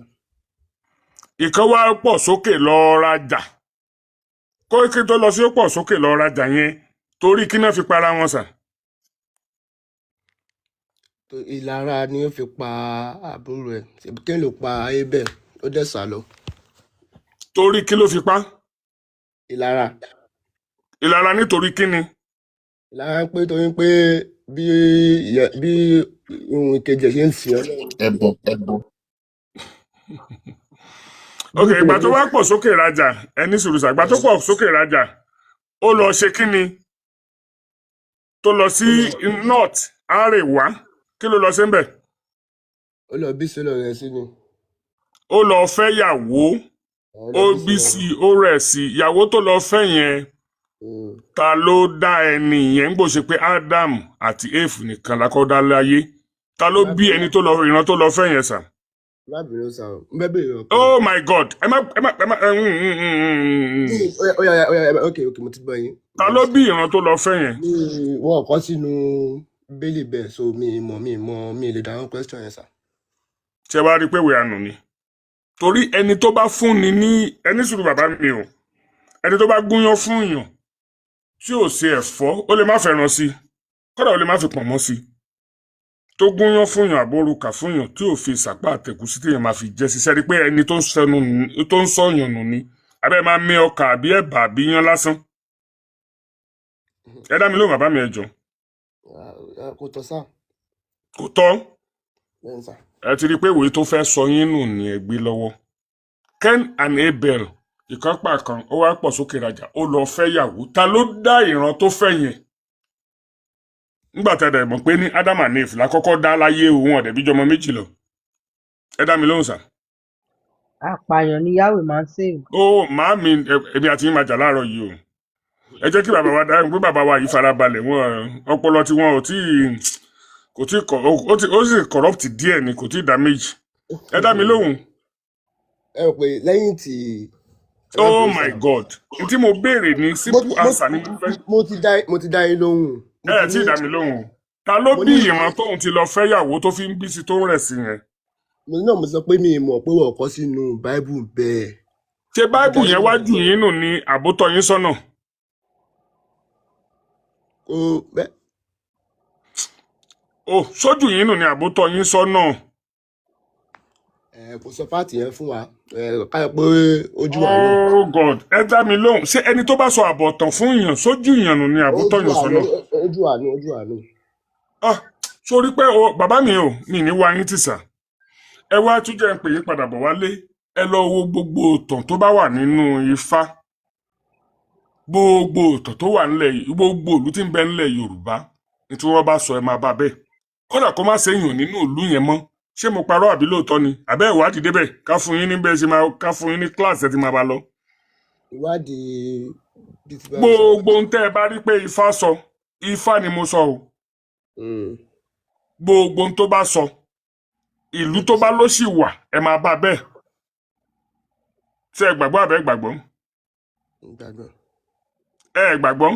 Ìkan wá pọ̀ sókè lọ rajà. Kó kí tó lọ sí ó pọ̀ sókè lọ rajà yẹn, torí kí náà fi para wọn, sà? Tó ìlara ni ó fi pa àbúrò ẹ̀. Kí ló pa Abel, ó dẹ̀ sá lọ. Torí kí ló fi pa? Ìlara. Ìlara nítorí kí ni? Ìlara ń pé torí pé bí ohun ìkejì ẹ̀ ṣe ń sìn Ọlọ́run. Ẹbọ, ẹbọ. Bí Ok, ìgbà ìkejì tó ẹ̀ wá pọ̀ sókè rajà, ẹni sùúrù sà, ìgbà tó pọ̀ sókè rajà, ó lọ ṣe kí ni? Tó lọ sí ó lọ north àríwá, kí ló lọ sí ń bẹ̀? Ó lọ bí sílọ rẹ̀ sí ni. Ó lọ fẹ́ yàwó. Ó lọ Ó bí bí sílọ sí, ó rẹ̀ sí ìyàwó tó lọ fẹ́ yẹn. Ta ló dá ẹni yẹn? Ń gbò ṣe pé Adam àti Eve nìkan la kọ́ dá láyé, ta ló Má bí ẹni tó lọ, ìran tó lọ fẹ́ yẹn, sà? Má bínú sà o, n bẹ bèrè ọkàn. Oh my God, ẹ má ẹ má ẹ má ẹ mm, mm, mm, mm, mm. Ó yá, ó yá, ok, mo ti gbọ́ yín. Ta ló bí ìran tó lọ fẹ́ yẹn? Mi wọn kọ sínú bíbélì bẹ́ẹ̀, so mi mọ̀, mi lè dáhùn question yẹn, sà. Ṣé wàá rí i pé ìwé àánú ni? Torí ẹni tó bá fúnni ní ẹni sùúrù, bàbá mi o, ẹni tó bá gúnyán fún yàn tí ò ṣe ẹ̀fọ́, ó lè má fẹ́ràn sí i, kódà ó lè má fi pọ̀nmọ́ sí i, tó gúnyán fún yàn, àbórúkà fún yàn, tí ò fi ìsàpá àtẹ̀gúsí téèyàn máa fi jẹ ṣiṣẹ́, rí pé ẹni tó ń sẹnu tó ń sọ̀yàn nù ni abẹ́ máa mí ọkà àbí ẹ̀bà àbí yán lásán. Ẹ dá mi lóhùn, bàbá mi, ẹ jọ̀ọ́. Ah, kò tọ́ sá. Kò tọ́. Bẹ́ẹ̀ ni sà. Ẹ ti rí i pé ìwé tó fẹ́ sọ yín nù ní ẹ gbé lọ́wọ́. Cain and Abel, ìkan pa kan, ó wá pọ̀ sókè rajà, ó lọ fẹ́ yàwó. Ta ló dá ìran tó fẹ́ yẹn? Nígbà tá a dẹ̀ mọ̀ pé ní Adam and Eve lákọ́kọ́ dá láyé, òun ọ̀dẹ̀ bíjọmọ méjì lọ. Ẹ dá mi lóhùn, sà. Apààyàn ni Yahweh máa ń save. Ó màámi, èmi àti yín máa jà láàárọ̀ yìí o. Ẹ jẹ́ kí bàbá wa dá pé bàbá wa yìí farabalẹ̀. Wọn ọpọlọ tí wọn ò tí kò tí kọ, ó sì corrupt díẹ̀ ni, kò tí ì damage. Ẹ dá mi lóhùn. Ẹ rò pé lẹ́yìn tí ẹ má Oh bínú my sà. God, n tí mo béèrè ní Mo simple answer ni mo fẹ́. Mo ti dá yín lóhùn. Mo Ẹ ti tí ì ní dá mi lóhùn o. Ta ló mo bí ní ìran tóun ti lọ fẹ́yàwó tó fi ń bí sí tó ń rẹ̀ sí yẹn? Mo ní náà, mo sọ pé mi ì mọ̀ pé wọ́n kọ sínú báíbù bẹ́ẹ̀. Ṣé Mo ti báìbù dá yín yẹn lóhùn. wájú yín nù ní àbótọ́ yín sọ́nà? Kò bẹ́ẹ̀. O sójú yín nù ní àbótọ́ yín sọ́nà? Ẹ kò sọ fáàtì yẹn fún wa, ẹ káyọ̀ pé ojú wa nù. Oh God, ẹ dá mi lóhùn. Ṣé ẹni tó bá sọ àbọ̀tàn fún yàn, sójú yàn nù ní àbótọ́ Ojú yàn àánú. sọ́nà? Ojú àánú, ojú àánú. Ah, sórí pé o bàbá mi o, mi ní wá yín tìsà. Ẹ wá tún jẹ́ ń pè yín padà bọ̀ wálé. Ẹ lọ wo gbogbo ìtàn tó bá wà nínú Ifá, gbogbo ìtàn tó wà nílẹ̀, gbogbo ìlú tí ń bẹ nílẹ̀ Yorùbá ní tí wọ́n bá sọ, ẹ máa bá bẹ́ẹ̀, kódà kó má séèyàn nínú ìlú yẹn mọ́. Ṣé mo parọ́ àbí lóòótọ́ ni? Àbẹ́ ìwádìí débẹ̀ ká fún yín ní bẹ́ẹ̀ ṣe máa ká fún yín ní kíláàsì ẹ ti máa bá lọ. Ìwádìí bíi ti báwo sà? Gbogbo ohun tẹ́ ẹ bá rí pé Ifá sọ, Ifá ni mo sọ o, gbogbo ohun tó bá sọ, ìlú tó bá ló sì wà, ẹ máa bá bẹ́ẹ̀. Ṣé ẹ gbàgbọ́ àbẹ́ gbàgbọ́? Gbàgbọ́. Ẹ gbàgbọ́.